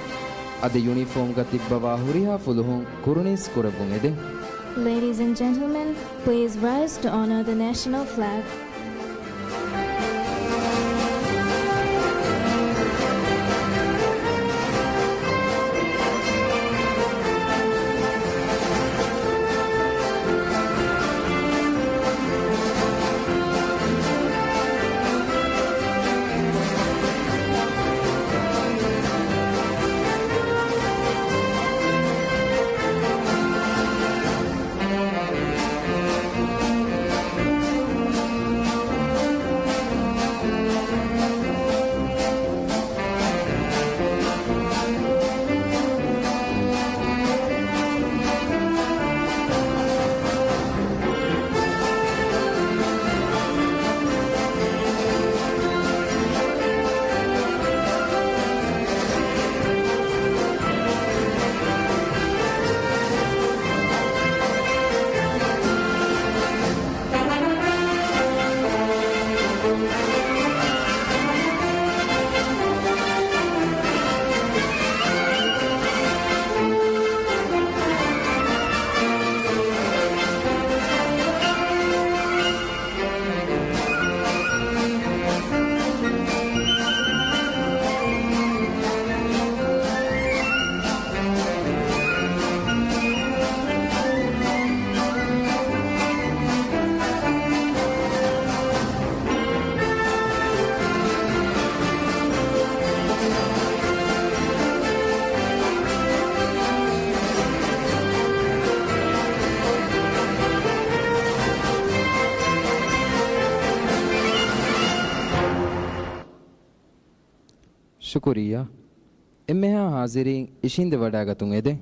އަދި ޔުނީފޯމްގަ ތިއްބަވާ ހުރިހާ ފުލުހުން ކުރުނީސް ކުރެއްވުން އެދެން. Ladies and gentlemen, please rise to honor the national flag. ޝުކުރިއްޔާ. އެންމެހާ ހާޒިރީން އިށީނދެވަޑައިގަތުން އެދެން.